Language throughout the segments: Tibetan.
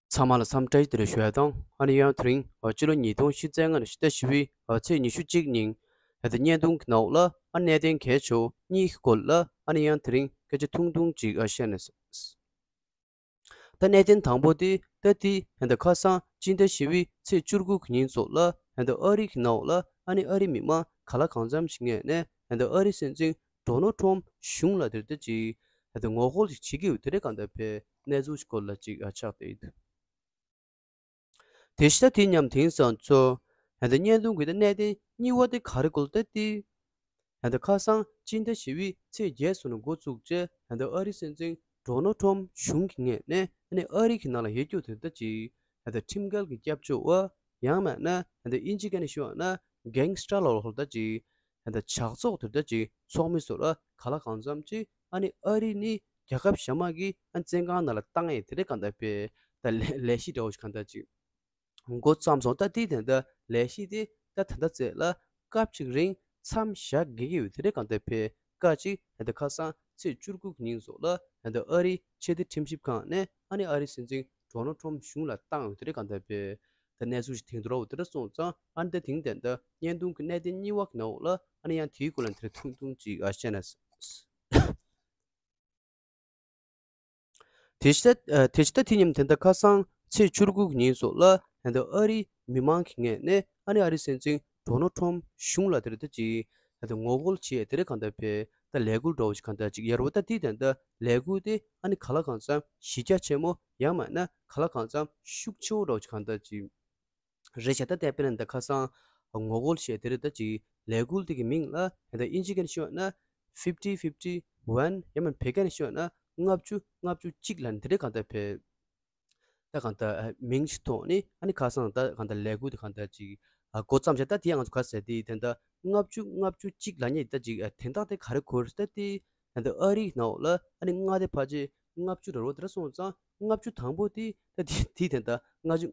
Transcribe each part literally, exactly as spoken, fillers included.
ཚང་མ་ལ་འཚམས་འདྲི་དེ་རེ་ཞུ་ཡ་དང་། ཨ་ནི་ཡང་དེ་རིང་ཨ་སྤྱི་ལོ་ཉིས་སྟོང་ཉི་ཤུ་རྩ་ལྔ་ནས་ཕྱི་ཟླ་བཞི་པའི་ཨ་ཚེས་ཉི་ཤུ་གཅིག་ཉིན་ཨ་ད་བརྙན་ཐུང་གི་ནང་ལ་ཨ་གནད་དོན་གལ་ཆེ་བ་གཉིས་ཀྱི་སྐོར་ལ་ཨ་ནི་ཡང་དེ་རིང་སྐད་ཆ་ཐུང་ཐུང་ཅིག་ཨ་བཤད་ནས། ད་གནད་དོན་དང་པོ་དེ་ད་དེ་ཨ་ད་ཁ་སང་སྤྱི་ཟླ་བཞི་པའི་ཚེས་བཅུ་དགུ་གི་ཉིན་སོགས་ལ་ཨ་ད་ཨ་རི་གི་ནང་ལ་ཨ་ནི་ཨ་རི་མི་མང་ག་ལ་གང་འཚམ་ཞིག་ངོས་ནས་ཨ་ད་ཨ་རི་སྲིད་འཛིན་ཌོ་ནལ་ཊམ་གཞུང་ལ་དེར་ད་ཅིག་ཨ་ད་ངོ་རྒོལ་ཅིག་བྱེད་ཀྱི་ཡོད་དེ་རེད། གང་ལྟར་ཕེ་གནས་ཚུལ་ཞིག་སྐོར་ལ་ཅིག་ཨ་ཆགས་བསྡད་ཡོད། དེ་ཤི་ད་དེ་མཉམ་དེང་སང་ཚོ་ཨ་ད་བརྙན་ཐུང་གི་ད་གནད་དོན་གཉིས་པ་དེ་ག་རེ་སྐོར་ད་དེ། ཨ་ད་ཁ་སང་སྤྱི་ཟླ་བཞི་པའི་ཚེས་བརྒྱད་སོགས་ནས་འགོ་བཙུགས་རྗེས་ཨ་ད་ཨ་རི་སྲིད་འཛིན་ཌོ་ནལ་ཊམ་གཞུང་གི་ངོས་ནས་ཨ་ནི་ཨ་རི་གི་ནང་ལ་ཡོད་རྒྱུ་དེ་ད་ཅིག་ཨ་ད་ཁྲིམས་འགལ་གྱི་སྐྱབས་བཅོལ་བ་ཡང་མིན་ན་ཨ་ད་དབྱིན་ཇི་སྐད་ནས་ཞུས་པ་ན་གེང་སི་ཊར་ལ་ཧོལ་ད་ཅིག་ཨ་ད་ཇག་ཚོགས་དེ་ད་ཅིག་ཚོགས་མི་ཚོ་ལ་ག་ལ་གང་འཚམ་ཅིག་ཨ་ནི་ཨ་རི་ནི་རྒྱལ་ཁབ་གཞན་མ་གི་ཨ་བཙོན་ཁང་ནང་ལ་བཏང་ཡས་དེ་རེད། གང་ལྟར་ཕེ་ད་ལས་ལས་གཞི་འདྲ་བོ་ཞིག་གང་ལྟར་ཅིག་འགོ་བརྩམས་སོང་། ད་དེའི་དོན་དུ་ལས་གཞི་དེ་ད་ད་ལྟ་ཚེ་ལ་སྐབས་གཅིག་རིང་མཚམས་བཞག་དགོས་ཀྱི་ཡོད་དེ་རེད། གང་ལྟར་ཕེ་སྐབས་གཅིག་ད་ལྟ་ཁ་སང་ཚེས་བཅུ་དགུ་གི་ཉིན་སོགས་ལ་ད་ལྟ་ཨ་རིའི་ཆེས་མཐོའི་ཁྲིམས་ཞིབ་ཁང་ནས་ཨ་ནི་ཨ་རིའི་སྲིད་འཛིན་ཌོ་ནལ་ཊམ་གཞུང་ལ་བཏང་ཡོད་དེ་རེད། གང་ལྟར་ཕེ་ད་གནས་ཚུལ་ཞིག་དེང་དུ་རོ་དེ་འདྲ་སོང་ཙང་ཨ་ནི་ད་དེང་དོན་དུ་བརྙན་ཐུང་གི་གནད་དོན་གཉིས་པ་གི་ནང་ལ་ཨ་ནི་ཡང་དེའི་སྐོར་ལ་དེ་རིང་ཐུང་ཐུང་ཅིག་ཨ་བཤད་ན། དེ་ཕྱི་ད་དེ་ཕྱི་ད་དེ་མཉམ་དེ་འདྲ་ཁ་སང་ཚེས་བཅུ་དགུ་གི་ཉིན་སོགས་ལ་ད་ལྟ་ཨ་རིའི་མི་མང་གི་ངོས་ནས་ཨ་ནི་ཨ་རིའི་སྲིད་འཛིན་ཌོ་ནལ་ཊམ་གཞུང་ལ་དེ་རེད་ད་ཅིག་ད་ལྟ་ངོ་རྒོལ་བྱས་དེ་རེད། གང་ལྟར་ཕེ་ད་ལས་འགུལ་འདྲ་བོ་ཞིག་གང་ལྟར་ཅིག་ཡོད་རེད་པ། ད་དེའི་དོན་དུ་ལས་འགུལ་དེ་ཨ་ནི་ག་ལ་གང་འཚམ་གཞི་རྒྱ་ཆེན་མོ་ཡང་མིན་ན་ག་ལ་གང་འཚམ་ཤུགས་ཆེ་བོ་འདྲ་བོ་ཞིག་གང་ལྟར་ཅིག་རེད་ཤག་ད་ལྟ་དཔེར་ན་ད་ཁ་སང་ངོ་རྒོལ་བྱས་དེ་རེད་ད་ཅིག་ལས་འགུལ་དེ་གི་མིང་ལ་ད་ལྟ་དབྱིན་ཇི་སྐད་ནས་ཞུས་པ་ན་ཕིབ་ཊི་ཕིབ་ཊི་ཝན་ཡང་མིན་བོད་སྐད་ནས་ཞུས་པ་ན་ལྔ་བཅུ་ལྔ་བཅུ་གཅིག་ལབ་ནས་དེ་རེད། གང་ལྟར་ཕེ་ད་གང་ལྟར་མིང་ཞིག་ཐོག་ནས་ཨ་ནི་ཁ་སང་ད་གང་ལྟར་ལས་འགུལ་དེ་གང་ལྟར་ཅིག་འགོ་བརྩམས་བྱས། ད་དེ་ཡང་ང་ཚོ་ག་ཟེར་དེ་དེ་འདྲ་ལྔ་བཅུ་ལྔ་བཅུ་གཅིག་ལབ་མཁན་ད་ཅིག་དེ་འདྲ་དེ་ག་རེ་གོ་རེད་ཟེར་ད་དེ་ད་ལྟ་ཨ་རིའི་ནང་ལ་ཨ་ནི་མངའ་སྡེ་ཕལ་ཆེར་ལྔ་བཅུ་འདྲ་བོ་དེ་འདྲ་སོང་ཙང་ལྔ་བཅུ་དང་པོ་དེ་ད་དེ་དེ་དེ་འདྲ་ལྔ་བཅུ་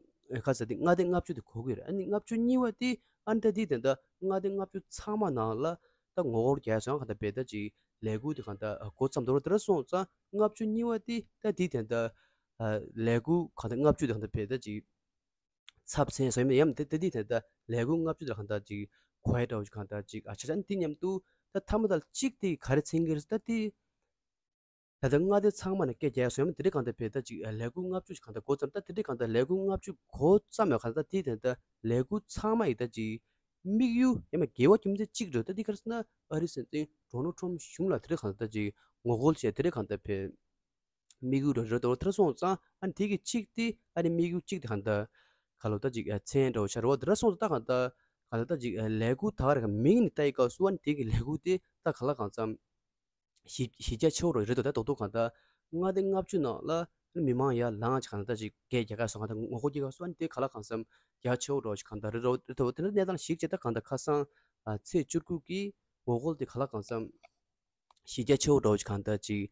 ག་ཟེར་དེ་མངའ་སྡེ་ལྔ་བཅུ་དེ་གོ་གི་རེད། ཨ་ནི་ལྔ་བཅུ་གཉིས་པ་དེ་ཨ་ནི་ད་དེ་དེ་འདྲ་མངའ་སྡེ་ལྔ་བཅུ་ཚང་མ་ནང་ལ་ད་ངོ་རྒོལ་རྒྱག་སོང་། གང་ལྟར་ཕེ་ད་ཅིག་ལས་འགུལ་དེ་གང་ལྟར་འགོ་བརྩམས་འདྲ་བོ་དེ་འདྲ་སོང་ཙང་ལྔ་བཅུ་གཉིས་པ་དེ་ད་དེ་དེ་འདྲ་ལས་འགུལ་གང་ལྟར་ལྔ་བཅུ་དེ་གང་ལྟར་ཕེ་ད་ཅིག་ཚབ་མཚོན་སོང་ཡིན་ཡང་དེ་དེ་དེ་དེ་ལས་འགུལ་ལྔ་བཅུ་དེ་གང་ལྟར་ཅིག་གོ་ཡ་འདྲ་བོ་ཞིག་གང་ལྟར་ཅིག་ཨ་ཆ་ཆ་དེ་མཉམ་དུ་ད་ཐ་མ་དང་གཅིག་དེ་ག་རེ་མཚོན་གྱི་རེད་ཟེར་ད་དེ་ད་ལྟ་མངའ་སྡེ་ཚང་མ་ནས་སྐད་རྒྱག་ཡ་སོང་ཡིན་དེ་འདྲ་གང་ལྟར་ཕེ་ད་ཅིག་ལས་འགུལ་ལྔ་བཅུ་ཞིག་གང་ལྟར་འགོ་བརྩམས། ད་དེ་འདྲ་གང་ལྟར་ལས་འགུལ་ལྔ་བཅུ་འགོ་བརྩམས་ཡོད་གང་ལྟར་དེ་དེ་ལྟར་ལས་འགུལ་ཚང་མ་ཡིན་ད་ཅིག་དམིགས་ཡུལ་ཡང་མིན་དགེ་བ་རྒྱུ་མཚན་གཅིག་རེད། ད་དེ་ག་རེ་ཟེར་ན་ཨ་རིའི་སྲིད་འཛིན་ཌོ་ནལ་ཊམ་གཞུང་ལ་དེ་འདྲ་གང་ལྟར་ཅིག་ངོ་རྒོལ་བྱས་དེ་འདྲ་གང་ལྟར་ཕེ་དམིགས་ཡུལ་རེ་རེ་དོ་དེར་སོང་ཙང་ཨ་ནི་དེ་གི་གཅིག་དེ་ཨ་ནི་དམིགས་ཡུལ་གཅིག་དེ་གང་ལྟར་ག་ལོ་ད་ཅིག་མཚན་འདྲ་བོ་ཤར་བ་དེར་སོང་ཙང་ད་གང་ལྟར་གང་ལྟར་ད་ཅིག་ལས་འགུལ་ད་ག་རེ་ག་མིང་ནི་ལྟ་ཡི་སྐབས་སུ་ཨ་ནི་དེ་གི་ལས་འགུལ་དེ་ད་ག་ལ་གང་འཚམ་གཞི་གཞི་རྒྱ་ཆེ་བོ་རེད་དོ། ད་རྡོག་རྡོག་གང་ལྟར་མངའ་སྡེ་ལྔ་བཅུ་ནང་ལ་མི་མང་ཡར་ལངས་ཅིག་གང་ལྟར་ད་ཅིག་སྐད་རྒྱག་ག་སོང་གང་ལྟར་ངོ་རྒོལ་རྒྱག་ག་སོང་ཨ་ནི་དེ་ག་ལ་གང་འཚམ་རྒྱ་ཆེ་བོ་འདྲ་བོ་ཞིག་གང་ལྟར་རེད་རོ་རེད་དོ། དེ་འདྲ་གནས་སྟངས་ཤིག་བྱས་ད་གང་ལྟར་ཁ་སང་ཚེས་བཅུ་དགུ་གི་ངོ་རྒོལ་དེ་ག་ལ་གང་འཚམ་གཞི་རྒྱ་ཆེ་བོ་འདྲ་བོ་ཞིག་གང་ལྟར་ཅིག་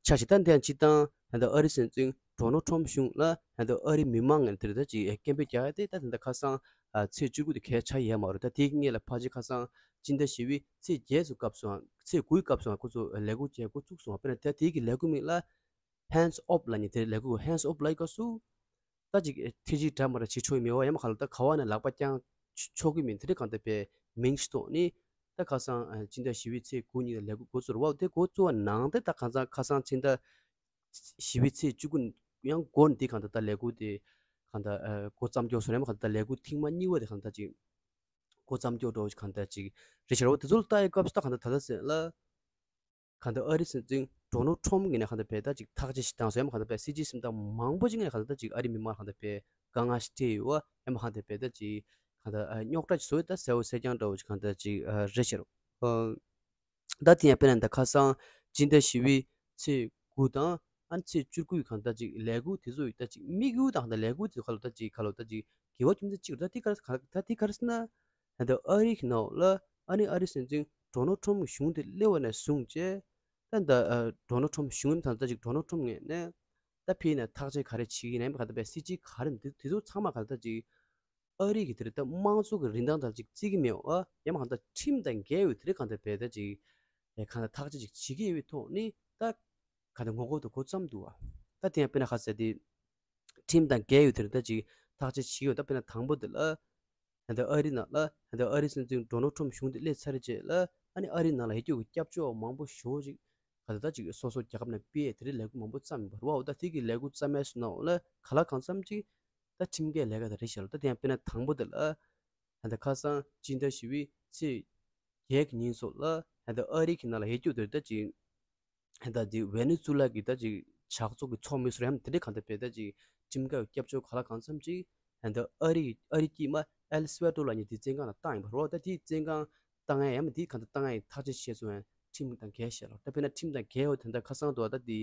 ཆགས་ཤིག་ད་འདི་ཡང་སྤྱིར་བཏང་ད་ལྟ་ཨ་རི་སྲིད་འཛིན་ཌོ་ནལ་ཊམ་གཞུང་ལ་ད་ལྟ་ཨ་རི་མི་མང་ངོས་དེར་ད་ཅིག་སྐད་འབོད་རྒྱག་ཡ་དེ་ད་ད་ལྟ་ཁ་སང་ཚེས་བཅུ་དགུ་དེ་གལ་ཆགས་ཡས་མ་རེད། ད་དེའི་སྔོན་ལ་ཕལ་ཆེར་ཁ་སང་སྤྱི་ཟླ་བཞི་པའི་ཚེས་བརྒྱད་ཚོ་སྐབས་སུའང་ཚེས་དགུའི་སྐབས་སུའང་ཁོ་ཚོ་ལས་འགུལ་བྱེད་འགོ་བཙུགས་སོང་བ། དཔེར་ན་ད་དེའི་གི་ལས་འགུལ་མིང་ལ་Hands Off ལབ་མཁན་དེ་ལས་འགུལ་Hands Off ལབ་ཡི་སྐབས་སུ་ད་ཅིག་ཐེ་ཇི་འདྲ་མ་འདྲ་བྱེད་ཆོག་གི་མེད་པ་ཡང་མ་ག་ལ་ད་ག་བ་ནས་ལག་པ་བརྐྱང་ཆོག་གི་མིན་དེ་འདྲ་གང་ལྟར་ཕེ་མིང་ཞིག་ཐོག་ནི་ད་ཁ་སང་སྤྱི་ཟླ་བཞི་པའི་ཚེས་དགུ་ཉིན་ལ་ལས་འགུལ་འགོ་ཚུགས་རེད་བ། དེ་འགོ་བཙུགས་པ་ནང་དེ་ད་གང་ཚང་ཁ་སང་སྤྱི་ཟླ་བཞི་པའི་ཚེས་བཅུ་དགུ་ཡང་འགོ་ནས་དེ་གང་ལྟར་ད་ལས་འགུལ་དེ་གང་ལྟར་འགོ་བརྩམས་རྒྱུ་སོང་རེད་མ་གང་ལྟར་ད་ལས་འགུལ་ཐེངས་མ་གཉིས་པ་དེ་གང་ལྟར་ཅིག་འགོ་བརྩམས་རྒྱུ་འདྲ་བོ་ཞིག་གང་ལྟར་ཅིག་རེད་ཤག་རེད་བ། དེ་ཚོ་ལ་ལྟ་ཡི་སྐབས་སུ་ད་གང་ལྟར་ད་ལྟ་ཟེར་ལ། གང་ལྟར་ཨ་རི་སྲིད་འཛིན་ཌོ་ནལ་ཊམ་ངོས་ནས་གང་ལྟར་ཕེ་ད་ཅིག་ཐག་གཅོད་ཞིག་བཏང་སོང་ཡང་མ་གང་ལྟར་ཕེ་སྲིད་སྤྱི་སུམ་རྟགས་མང་པོ་ཅིག་ངོས་ནས་གང་ལྟར་ད་ཅིག་ཨ་རི་མི་མང་གང་ལྟར་ཕེ་དཀའ་ངལ་ཞིག་སྤྲད་ཡོད་བ་ཡང་མ་གང་ལྟར་ཕེ་ད་ཅིག་གང་ལྟར་རྙོག་དྲ་ཅིག་བཟོ་ཡོད། ད་གསལ་པོ་གསལ་རྐྱང་འདྲ་བོ་ཅིག་གང་ལྟར་ཅིག་རེད་ཤག་རོ། ད་དེ་ཡང་དཔེར་ན་ད་ཁ་སང་སྤྱི་ཟླ་བཞི་པའི་ཚེས་དགུ་དང་ཨ་ནི་ཚེས་བཅུ་དགུ་ཡི་གང་ལྟར་ཅིག་ལས་འགུལ་དེ་ཚོ་ཡི་ད་ཅིག་དམིགས་ཡུལ་དང་ད་ལས་འགུལ་དེ་ཚོ་ག་ལ་ད་ཅིག་ག་ལ་ད་ཅིག་དགེ་བ་རྒྱུ་མཚན་གཅིག་རེད། ད་དེ་ག་རེ་ད་དེ་ག་རེ་ཟེར་ན། ད་ལྟ་ཨ་རི་གི་ནང་ལ་ཨ་ནི་ཨ་རི་སྲིད་འཛིན་ཌོ་ནལ་ཊམ་གྱི་གཞུང་དེ་སླེབས་པ་ནས་བཟུང་བྱས་ད་ལྟ་ཌོ་ནལ་ཊམ་གཞུང་ད་ལྟ་ཅིག་ཌོ་ནལ་ཊམ་ངོས་ནས་ད་ཕེ་ནས་ཐག་གཅོད་ག་རེ་བྱེད་ཀྱི་ཡིན་ནམ་ག་ད་པའི་སྲིད་ཇུས་ག་རེ་འདུག་དེ་ཚོ་ཚང་མ་ག་ད་ཅིག་ཨ་རི་གི་དེར་ད་དམངས་གཙོ་གི་རིན་ཐང་དང་ཅིག་བརྩི་གི་མེད་པ་ཡང་མ་ག་ད་ཁྲིམས་དང་འགལ་བའི་དེ་རིགས་ག་ད་པའི་ད་ཅིག་ག་ད་ཐག་གཅོད་ཅིག་བྱེད་ཀྱི་ཡོད་པའི་ཐོག་ནས་ད་ག་ད་ངོ་རྒོལ་དུ་འགོ་བརྩམས་འདུག་བ། ད་དེ་ཡང་དཔེར་ན་ག་ཟེར་དེ། ཁྲིམས་དང་འགལ་ཡོད་དེར་ད་ཅིག་ཐག་གཅོད་བྱེད་ཡོད། ད་དཔེར་ན་དང་པོ་དེ་ལ་ད་ལྟ་ཨ་རི་ནང་ལ་ད་ལྟ་ཨ་རི་སྲིད་འཛིན་ཌོ་ནལ་ཁྲོམ་གཞུང་དེ་སླེབས་ཚར་རྗེས་ལ་ཨ་ནི་ཨ་རི་ནང་ལ་ཡོད་རྒྱུ་གི་སྐྱབས་བཅོལ་བ་མང་པོ་ཞེ་པོ་ཅིག་ག་ད་ད་ཅིག་སོ་སོ་རྒྱལ་ཁབ་ནང་སྤེལ་དེ་རིགས་ལས་འགུལ་མང་པོ་བརྩམས་ཡོད་པ་རེད་བ། འོ་ད་དེ་གི་ལས་འགུལ་བརྩམས་ཡས་སུ་ནང་འོ་ལ་ག་ལ་གང་འཚམ་ཅིག་ད་ཁྲིམས་འགལ་ལས་ཀ་དེ་རེད་ཤག་ལ། ད་དེ་ཡང་དཔེར་ན་དང་པོ་དེ་ལ་ད་ལྟ་ཁ་སང་སྤྱི་ཟླ་བཞི་པའི་ཚེས་བརྒྱད་ཀྱི་ཉིན་སོགས་ལ་ད་ལྟ་ཨ་རི་གི་ནང་ལ་ཡོད་རྒྱུ་དེ་ད་ཅིག་ད་ཅིག་ཝེ་ནེ་ཛུ་ལ་གི་ད་ཅིག་ཇག་ཚོགས་ཀྱི་ཚོགས་མི་ཟུར་ཡང་དེ་འདྲའི་གང་ལྟར་བས་ད་ཅིག་ཁྲིམས་འགལ་སྐྱབས་བཅོལ་ག་ལ་གང་འཚམ་ཅིག་ད་ཨ་རི་ཨ་རི་དཀྱིལ་མ་ཨེལ་སི་ཝེ་ཏོ་ལབ་མཁན་དེ་བཙོན་ཁང་ལ་བཏང་ཡིན་པ་རེད་བ། ད་དེ་བཙོན་ཁང་བཏང་ཡ་ཡང་དེ་གང་ལྟར་བཏང་ཡ་ཐག་གཅོད་བྱས་སོང་ཡང་ཁྲིམས་དང་འགལ་ཤག་ལ། ད་དཔེར་ན་ཁྲིམས་དང་འགལ་ཡོད་དེ་འདྲ་ཁ་སང་དུ་བ་ད་དེ་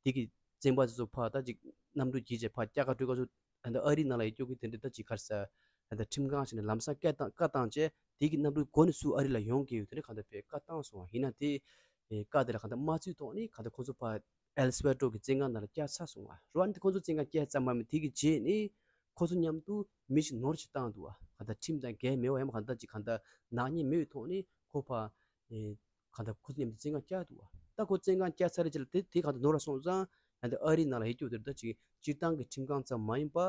དེ་གི་བཙོན་པ་ཚོ་ཕར་ད་ཅིག་གནམ་གྲུ་བརྒྱུད་བྱས་ཕར་རྒྱ་གར་སྤྲོད་ག་ཚོ་ད་ལྟ་ཨ་རི་ནང་ལ་ཡོད་རྒྱུ་གི་དེ་འདྲ་ད་ཅིག་ག་རེ་ཟེར་ད་ལྟ་ཁྲིམས་ཁང་ཞིག་ནས་ལམ་སང་བཀའ་བཏང་བཀའ་བཏང་བྱས་དེ་གི་གནམ་གྲུ་སྒོ་ནས་ཚུར་ཨ་རི་ལ་ཡོང་གི་ཡོད་དེ་འདྲ་གང་ལྟར་བས་བཀའ་བཏང་སོང་བ་ཡིན་ན་དེ་ཨེ་བཀའ་དེ་ལ་གང་ལྟར་མ་ཚུད་ཐོག་ནས་གང་ལྟར་ཁོ་ཚོ་ཕར་ཨེལ་སི་ཝེ་ཏོ་གི་བཙོན་ཁང་ནང་ལ་བསྐྱལ་ཚར་སོང་བ་རེད་བ། ཨ་ནི་ཁོ་ཚོ་བཙོན་ཁང་བསྐྱལ་ཙམ་མ་མིན་དེ་གི་རྗེས་ནས་ཁོ་ཚོ་མཉམ་དུ་མི་ཞིག་ནོར་ཞིག་བཏང་འདུག་བ། གང་ལྟར་ཁྲིམས་དང་འགལ་མེད་པ་ཡང་གང་ལྟར་ཅིག་གང་ལྟར་ནག་ཉེས་མེད་པའི་ཐོག་ནས་ཁོ་ཕར་ཨེ་གང་ལྟར་ཁོ་ཚོ་མཉམ་དུ་བཙོན་ཁང་བསྐྱལ་འདུག་བ། ད་ཁོ་བཙོན་ཁང་བསྐྱལ་ཚར་རྗེས་ལ་དེ་དེ་གང་ལྟར་ནོར་བ་སོང་ཙང་ད་ལྟ་ཨ་རི་ནང་ལ་ཡོད་རྒྱུ་དེ་ད་ཅིག་སྤྱིར་བཏང་གི་ཁྲིམས་ཁང་ཙམ་མ་ཡིན་པ།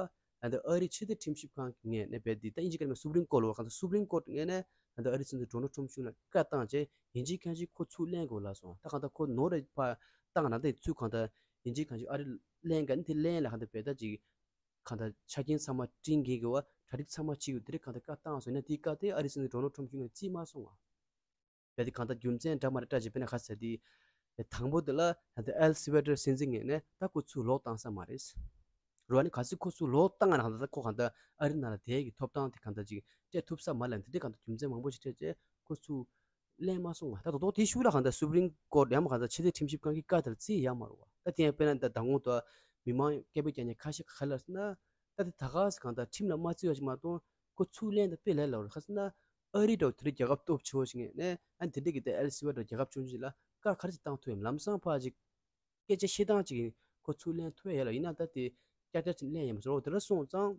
ད་ལྟ་ཨ་རི་ཕྱི་སྡེ་ཁྲིམས་ཞིབ་ཁང་གི་ངོས་ནས་རྦད་དེ་ད་དབྱིན་ཇིའི་སྐད་ནས་སུ་པྲིམ་ཀོར་ཊི་ལབ་བ། གང་ལྟར་སུ་པྲིམ་ཀོར་ཊི་ངོས་ནས་ད་ལྟ་ཨ་རི་སྲིད་འཛིན་ཌོ་ནལ་ཁྲོམ་གཞུང་ལ་བཀའ་བཏང་བྱས་ཡིན་གཅིག་མིན་གཅིག་ཁོ་ཚུར་ལེན་དགོས་ལབ་སོང་། ད་གང་ལྟར་ཁོ་ནོར་རེ་ཕར་བཏང་ན་དེ་ཚུར་གང་ལྟར་ཡིན་གཅིག་མིན་གཅིག་ཨ་རི་ལེན་ག་ནི་དེ་ལེན་ལ་གང་ལྟར་རྦད་ད་ཅིག་གང་ལྟར་ཆ་རྐྱེན་ཚང་མ་བསྒྲིགས་འགེལ་གི་བ་གྲ་སྒྲིག་ཚང་མ་བྱེད་དགོས་དེ་རིགས་གང་ལྟར་བཀའ་བཏང་སོང་ན་དེའི་བཀའ་དེ་ཨ་རི་སྲིད་འཛིན་ཌོ་ནལ་ཁྲོམ་གཞུང་ལ་བརྩི་མ་སོང་བ། རྦད་དེ་གང་ལྟར་རྒྱུ་མཚན་འདྲ་མ་འདྲ་བཀྲ་ཅིག་དཔེར་ན་ག་ཟེར་དེ། དང་པོ་དེ་ལ་ད་ལྟ་ཨེལ་སི་ཝེ་ཏོ་སྲིད་འཛིན་ངོས་ནས་ད་ཁོ་ཚུར་ལོག་བཏང་ས་མ་རེད། རོ་ཨ་ནི་གལ་སྲིད་ཁོ་ཚུར་ལོག་བཏང་ན་གང་ལྟར་ཁོ་གང་ལྟར་ཨ་རི་ནང་ལ་བསྡད་ཀྱི་ཐོབ་ཐང་དེ་གང་ལྟར་ཅིག་སྤྲད་ཐུབ་ས་མ་རེད་ལབ་དེ་འདྲའི་གང་ལྟར་རྒྱུ་མཚན་མང་པོ་ཞིག་སྤྲད་རྗེས་ཁོ་ཚུར་ལེན་མ་སོང་བ། ད་དོ་དོ་དེའི་ཤུགས་ལ་གང་ལྟར་སུ་པྲིམ་ཀོར་ཊི་ཡང་མ་གང་ལྟར་ཕྱི་སྡེ་ཁྲིམས་ཞིབ་ཁང་གི་བཀའ་དེར་བརྩི་ཡ་མ་རེད་བ། ད་དེ་ཡང་དཔེར་ན་ད་ད་ངོ་ད་མི་མང་སྐད་འབོད་རྒྱག་མཁན་ཁ་ཤས་ག་རེ་ལབ་ཟེར་ན། ད་དེ་ད་ག་སེ་གང་ལྟར་ཁྲིམས་ལ་མ་བརྩི་བ་ཞིག་མ་གཏོགས་ཁོ་ཚུར་ལེན་ད་དཔེ་ལས་སླ་བོ་རེད། ག་ཟེར་ན། ཨ་རི་འདྲ་བོ་དེ་འདྲའི་རྒྱལ་ཁབ་སྟོབས་ཆེ་བོ་ཞིག་ངོས་ནས་ཨ་ནི་དེ་འདྲའི་གི་དེ་ཨེལ་སི་ཝེ་ཏོ་རྒྱལ་ཁབ་ཆུང་ཆུང་ཞིག་ལ་བཀའ་ག་རེ་ཞིག་བཏང་ཐུབ་ཡོད། ལམ་སང་ཕར་ཅིག་སྐད་ཆ་བཤད་སྟངས་ཅིག་ཁོ་ཚུར་ལེན་ཐུབ་ཡ་ཡོད་ལ། ཡིན་ན་ད་དེ་བསྐྱར་བསྐྱར་ཅིག་ལེན་ཡ་མ་སོང་རོགས་དེ་འདྲ་སོང་ཙང་།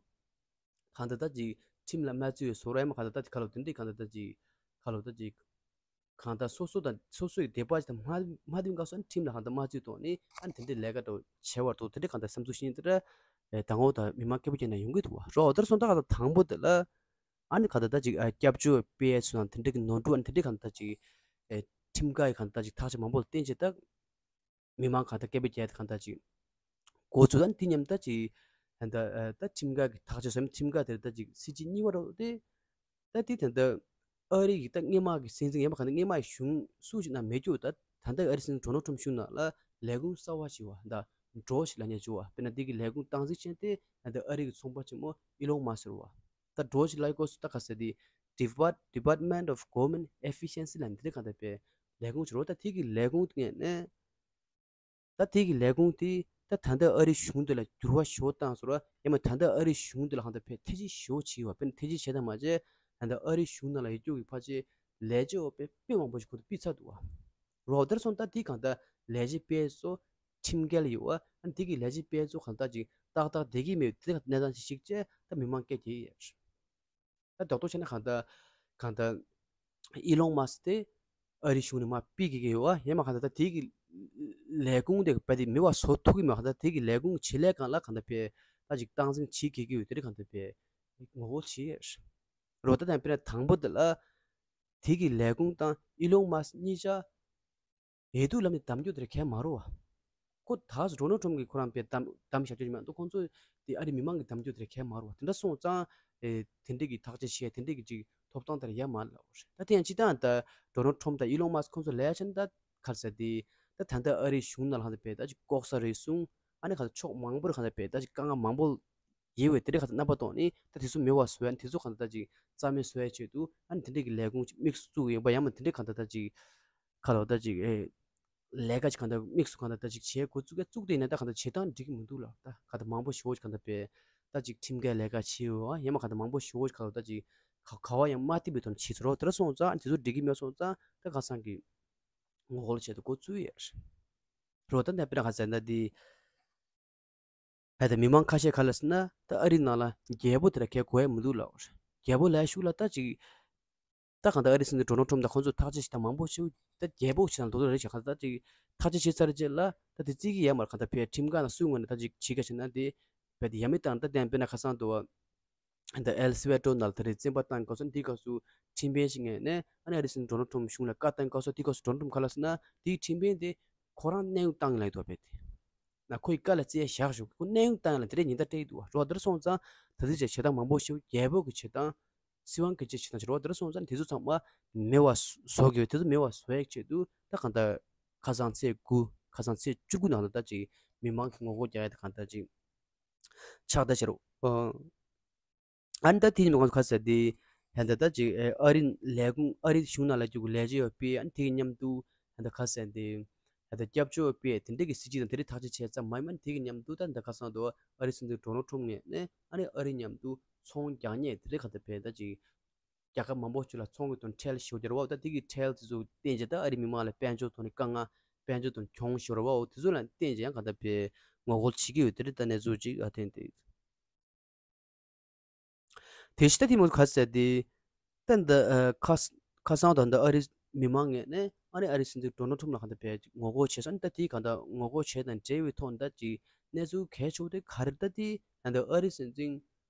གང་ལྟར་ད་ཅིག་ཁྲིམས་ལ་མ་བརྩི་བའི་བཟོ་འདྲ་ཡང་མ་གང་ལྟར་ད་དེ་ག་ལོ་དེ་འདྲའི་གང་ལྟར་ད་ཅིག་ག་ལོ་ད་ཅིག་གང་ལྟར་སོ་སོ་དང་སོ་སོའི་དད་པ་ཅིག་དང་མ་མ་མཐུན་སྐབས་སུ་ཁྲིམས་ལ་གང་ལྟར་མ་བརྩིས་ཐོག་ནས་ཨ་ནི་དེ་འདྲའི་ལས་ཀ་འདྲ་བོ་བྱེད་པར་ཐོག་དེ་འདྲའི་གང་ལྟར་བསམ་ཚུལ་ཤེས་ཉེན་དེ་འདྲ་ཨེ་ད་ངོ་ད་མི་མང་སྐད་འབོད་རྒྱག་ནས་ཡོང་གི་འདུག་བ། རོགས་དེར་སོང་ད་གང་ལྟར་དང་པོ་དེ་ལ་ཨ་ནི་གང་ལྟར་ད་ཅིག་ཨ་སྐྱབས་བཅོལ་སྤེལ་ཡས་སུ་དང་དེ་འདྲའི་གི་ནོར་འཁྲུལ་ཨ་ནི་དེ་འདྲའི་གང་ལྟར་ད་ཅིག་ཨེ་ཁྲིམས་འགལ་གྱི་གང་ལྟར་ད་ཅིག་ཐག་གཅོད་མང་པོ་ལ་བརྟེན་བྱས་ད། མི་མང་གང་ལྟར་སྐད་འབོད་རྒྱག་གང་ལྟར་ཅིག་འགོ་ཚུགས། ད་དེ་མཉམ་ད་ཅིག་ད་ལྟ་ད་ཁྲིམས་འགལ་གྱི་ཐག་གཅོད་ཟེར་ཁྲིམས་འགལ་དེར་ད་ཅིག་སྲིད་བྱུས་གཉིས་པ་རོ་དེ། ད་དེ་ད་ལྟ་ཨ་རི་གི་ད་སྔོན་མ་གི་སྲིད་འཛིན་ཡིན་པ་གང་ལྟར་སྔོན་མ་གི་གཞུང་སུ་ཞིག་ནང་མེད་རྒྱུ་ད་ད་ལྟ་ཨ་རི་སྲིད་འཛིན་ཌོ་ནལ་ཁྲོམ་གཞུང་ནང་ལ་ལས་ཁུངས་གསར་བ་ཞིག་བ་ད་འགྲོ་ཞིག་ལ་ཉེ་ཆུ་བ་དཔེར་ན་དེ་གི་ལས་ཁུངས་སྟངས་འཛིན་ཅན་དེ་ད་ལྟ་ཨ་རི་གི་ཚོང་པ་ཆེན་མོ་ཨི་ལོན་མཱ་སི་རེད་བ། ད་འགྲོ་ཞིག་ལ་ཡི་སྐོར་སུ་ད་ག་ཟེར་དེ་Depart- Department of Government Efficiency ལ་འདི་ག་ད་པའི་ལས་ཁུངས་ཞིག་རོ། ད་དེ་གི་ལས་ཁུངས་ངོས་ནས། ད་དེ་གི་ལས་ཁུངས་དེ་ད་ད་ལྟ་ཨ་རི་གཞུང་དེ་ལ་འགྱུར་བ་ཞེ་པོ་བཏང་སོང་ར། ཡང་མ་ད་ལྟ་ཨ་རི་གཞུང་དེ་ལ་གང་ལྟར་ཕན་ཐེ་ཇུས་ཞེ་པོ་བྱས་ཡོད་པ། ཕན་ཐེ་ཇུས་བྱས་དང་མ་བྱས་ད་ལྟ་ཨ་རི་གཞུང་ནང་ལ་ཡོད་རྒྱུ་གི་ཕལ་ཆེར་ལས་བྱེད་འོ་དཔེ་དཔེ་མང་པོ་ཞིག་ཁོ་ཚོ་ཕུད་ཚར་འདུག་བ། རོགས་དེར་སོང་ད་དེ་གང་ལྟར་ལས་བྱེད་སྤེལ་སོ་ཁྲིམས་འགལ་ཡོད་བ། ཨ་ནི་དེ་གི་ལས་བྱེད་སྤེལ་སོ་གང་ལྟར་ཅིག་ཏག་ཏག་བསྡད་ཀྱི་མེད་དེ་གནས་སྟངས་ཤིག་ཤིག་བྱས་ད་མི་མང་སྐད་རྒྱག་གི་ཡོད། ད་རྡོག་རྡོག་བྱས་ན་གང་ལྟར་གང་ལྟར་ཨི་ལོན་མཱ་སི་དེ་ཨ་རི་གཞུང་ནས་མར་ཕུད་ཀྱི་ཡོད་བ། ཡང་མ་གང་ལྟར་ད་དེ་གི་ལས་ཁུངས་དེ་བས་དེ་མི་བ་བཟོ་ཐུབ་ཀྱི་མེད་པ། གང་ལྟར་དེ་གི་ལས་ཁུངས་ཆེད་ལས་སྒང་ལ་གང་ལྟར་བས་ད་ཅིག་སྟངས་འཛིན་བྱེད་ཀྱི་ཡོད་དེ་རེད། གང་ལྟར་བས་ངོ་རྒོལ་བྱེད་རོགས། ད་དང་དཔེར་ན་དང་པོ་དེ་ལ་དེ་གི་ལས་ཁུངས་དང་ཨི་ལོན་མཱ་སི་གཉིས་ཆ་འོས་བསྡུ་ལམ་ནས་བདམས་རྒྱུ་དེ་རེད་གལ་མ་རོ་བ། ཁོ་ད་སུ་ཌོ་ནལ་ཁྲོམ་གྱིས་ཁོ་རང་པས་བདམས་བདམས་བཞག་རྒྱུ་མ་གཏོགས་ཁོང་ཚོ་དེ་ཨ་རི་མི་མང་གིས་བདམས་རྒྱུ་དེ་རེད་གལ་མ་རོ་བ། དེ་འདྲ་སོང་ཙང་ཨེ་དེ་འདྲས་ཀྱི་ཐག་གཅོད་བྱས་དེ་འདྲས་ཀྱི་ཅིག་ཐོབ་ཐང་དེ་རེད་ཡ་མ་ལ་བ་རེད། ད་དེ་ཡང་སྤྱི་བཏང་ད་ཌོ་ནལ་ཁྲོམ་དང་ཨི་ལོན་མཱ་སི་ཁོང་ཚོ་ལས་ཡ་ཆེན་ད་ག་རེ་ཟེར་དེ་ད་ད་ལྟ་ཨ་རི་གཞུང་ནང་ལ་གང་ལྟར་བས་ད་ཅིག་ལྐོག་ཟ་རུལ་སུངས་ཨ་ནི་གང་ལྟར་ཕྱོགས་མང་པོར་གང་ལྟར་བས་ད་ཅིག་དཀའ་ངལ་མང་པོ་ཡོད་པའི་དེ་འདྲའི་གང་ལྟར་རྣམ་པ་གཏོང་ནས་ད་དེ་ཚོ་མེད་པ་བཟོ་ཡ་ནི་དེ་ཚོ་གང་ལྟར་ད་ཅིག་རྩ་མེད་བཟོ་ཡ་ཆེད་དུ་ཨ་ནི་དེ་འདྲའི་གི་ལས་ཁུངས་ཅིག་དམིགས་སུ་བཙུགས་ཡོད་པ། ཡང་མ་དེ་འདྲའི་གང་ལྟར་ད་ཅིག་ག་ལོ་ད་ཅིག་ཨེ་ལས་ཀ་ཅིག་གང་ལྟར་དམིགས་སུ་གང་ལྟར་ད་ཅིག་བྱེད་འགོ་བཙུགས་ཀ་བཙུགས་དེ་ཡིན་ན་ད་གང་ལྟར་བྱེད་སྟངས་འགྲིག་གི་མི་འདུག་ལ། ད་གང་ལྟར་མང་པོ་ཞེ་པོ་ཅིག་གང་ལྟར་པས་ད་ཅིག་ཁྲིམས་འགལ་ལས་ཀ་བྱེད་ཡོད་པ། ཡང་མ་གང་ལྟར་མང་པོ་ཞེ་པོ་ཅིག་ག་ལོ་ད་ཅིག་ག་ག་བ་ཡང་མ་བསྟིམ་པའི་ཐོག་ནས་བྱེད་ཚུལ་རོ། དེ་འདྲ་སོང་ཙང་དེ་ཚོ་འགྲིག་གི་མེད་སོང་ཙང་ད་ཁ་སང་གི་ངོ་རྒོལ་བྱེད་དུ་འགོ་བཙུགས་ཡོད་རོ། ད་ནས་དཔེར་ན་ག་ཟེར་ན་དེ། ཕ་ད་མི་མང་ཁ་ཤས་ག་ལ་ཟེར་ན་ད་ཨ་རི་ནང་ལ་རྒྱལ་པོ་དེ་ལ་གལ་གོ་ཡ་མི་འདུག་ལབ། རྒྱལ་པོ་ལ་ཤུགས་ལ་ད་ཅིག་ད་གང་ལྟར་ཨ་རི་སྲིད་འཛིན་ཌོ་ནལ་ཁྲོམ་དང་ཁོང་ཚོས་ཐག་གཅོད་བྱེད་སྟངས་མང་པོ་ཞིག་ད་རྒྱལ་པོ་བྱེད་སྟངས་ལྡོག་ལྡོག་རེད་ཤག་གང་ལྟར་ད་ཅིག་ཐག་གཅོད་བྱས་ཚར་རྗེས་ལ་ད་དེ་བརྩི་གི་ཡ་མ་རེད། གང་ལྟར་ཕའི་ཁྲིམས་ཁང་ནང་སུའི་ངོས་ནས་ད་ཅིག་བྱེད་ག་བྱེད་ན་དེ་ རྦད་དེ་ཡ་མེད་བཏང་། ད་དེ་ཡང་དཔེར་ན་ཁ་སང་དུ་བ་ད་ཨེལ་སི་ཝེ་ཏོ་ནང་ལ་ད་རེས་བཙོན་པ་བཏང་སྐབས་སུ་དེའི་སྐབས་སུ་ཁྲིམས་དཔོན་ཞིག་ངེས་ནས་ཨ་ནི་ཨ་རིའི་སྲིད་འཛིན་ཌོ་ནལ་ཊམ་གཞུང་ལ་བཀའ་བཏང་སྐབས་སུ་དེའི་སྐབས་སུ་ཌོ་ནལ་ཊམ་ག་ལ་ཟེར་ན་དེའི་ཁྲིམས་དཔོན་དེ་ཁོ་རང་གནས་དབྱུང་བཏང་ཡིན་ལབ་ཡོད་དོ། རྦད་དེ་ན་ཁོ་ཡི་བཀའ་ལ་བརྩི་ཡ་བཞག་ཞོག་ཁོ་གནས་དབྱུང་བཏང་ཡིན་ལབ་དེ་རེད། ཉེན་བརྡ་སྤྲད་ཡོད་དོ། རོ་དེར་སོང་ཙང་ད་ལྟའི་ཆ་བྱེད་སྟངས་མང་པོ་ཞིག་རྒྱལ་པོ་གི་བྱེད་སྟངས་སྲིད་དབང་གི་བྱེད་བྱེད་སྟངས་ཞིག་རོ་དེར་སོང་ཙང་དེ་ཚོ་ཚང་མ་མེད་པ་བཟོ་དགོས། དེ་ཚོ་མེད་པ་བཟོ་ཡག་ཆེད་དུ་ད་གང་ལྟར་ཁ་སང་ཚེས་དགུ་ཁ་སང་ཚེས་བཅུ་དགུ་ནང་ལ་ད་ཅིག་མི་མང་གི་ངོ་རྒོལ་རྒྱག་ཡ་ད་གང་ལྟར་ཅིག་ཕྱག་བསྟར་བྱེད་རོགས། ཨ་ནི་ད་དེ་ཉིན་མོ་ཁ་ཟེར་དེ་ཧན་ད་ད་ཅིག་ཨ་རི་ལས་ཁུངས་ཨ་རི་གཞུང་ནང་ལ་རྒྱུག་ལས་བྱེད་ཡོད་པས། ཨ་ནི་དེ་གི་མཉམ་དུ་ཧན་ད་ཁ་ཟེར་དེ་ཧན་ད་སྐྱབས་བཅོལ་བ་དཔེ་དེ་འདྲས་ཀྱི་སྲིད་ཇུས་དང་དེ་རིགས་ཐག་གཅོད་བྱས་ཙམ་མ་ཡིན་མ་དེ་གི་མཉམ་དུ་ད་ཧན་ད་ཁ་སང་དུ་ཨ་རི་སྲིད་འཛིན་ཌོ་ནལ་ཊམ་ངོས་ནས་ཨ་ནི་ཨ་རི་མཉམ་དུ་ཚོང་རྒྱག་མཁན་དེ་རིགས་ཁ་ད་བས་ད་ཅིག་རྒྱལ་ཁབ་མང་པོ་ཅིག་ལ་ཚོང་གི་དོན་ཁྲལ་ཞིག་རྒྱག་ར་བ། ད་དེ་གི་ཁྲལ་དེ་ཚོ་བརྟེན་བྱས་ད་ཨ་རི་མི་མང་ལ་དཔལ་འབྱོར་ཐོག་ནས་དཀའ་ངལ་དཔལ་འབྱོར་དང་གྱོང་ཞིག་ར་བ། འོ་དེ་ཚོ་ལ་བརྟེན་བྱས་ཡང་ཁ་ད་བས་ངོ་རྒོལ་བྱེད་ཀྱི་ཡོད་དེ་རིགས་ད་གནས་ཚུལ་ཅིག་ཨ་ཐེན་དེ། དེ་ཕྱི་ད་དེ་མོ་ག་ཟེར་དེ། ད་འདི་ཨ་ཁ་ཁ་སང་ད་འདི་ཨ་རི་མི་མང་ངོས་ནས་ཨ་ནི་ཨ་རི་སྲིད་འཛིན་ཌོ་ནལ་ཊམ་ལ་གང་ལྟར་བས་ངོ་རྒོལ་བྱས་སོང་། ད་དེ་གང་ལྟར་ངོ་རྒོལ་བྱས་དང་འབྲེལ་བའི་ཐོག་ད་ཅིག་གནས་ཚུལ་གལ་ཆེ་བོ་དེ་ག་རེ་ད་དེ་ད་འདི་ཨ་རི་སྲིད་འཛིན་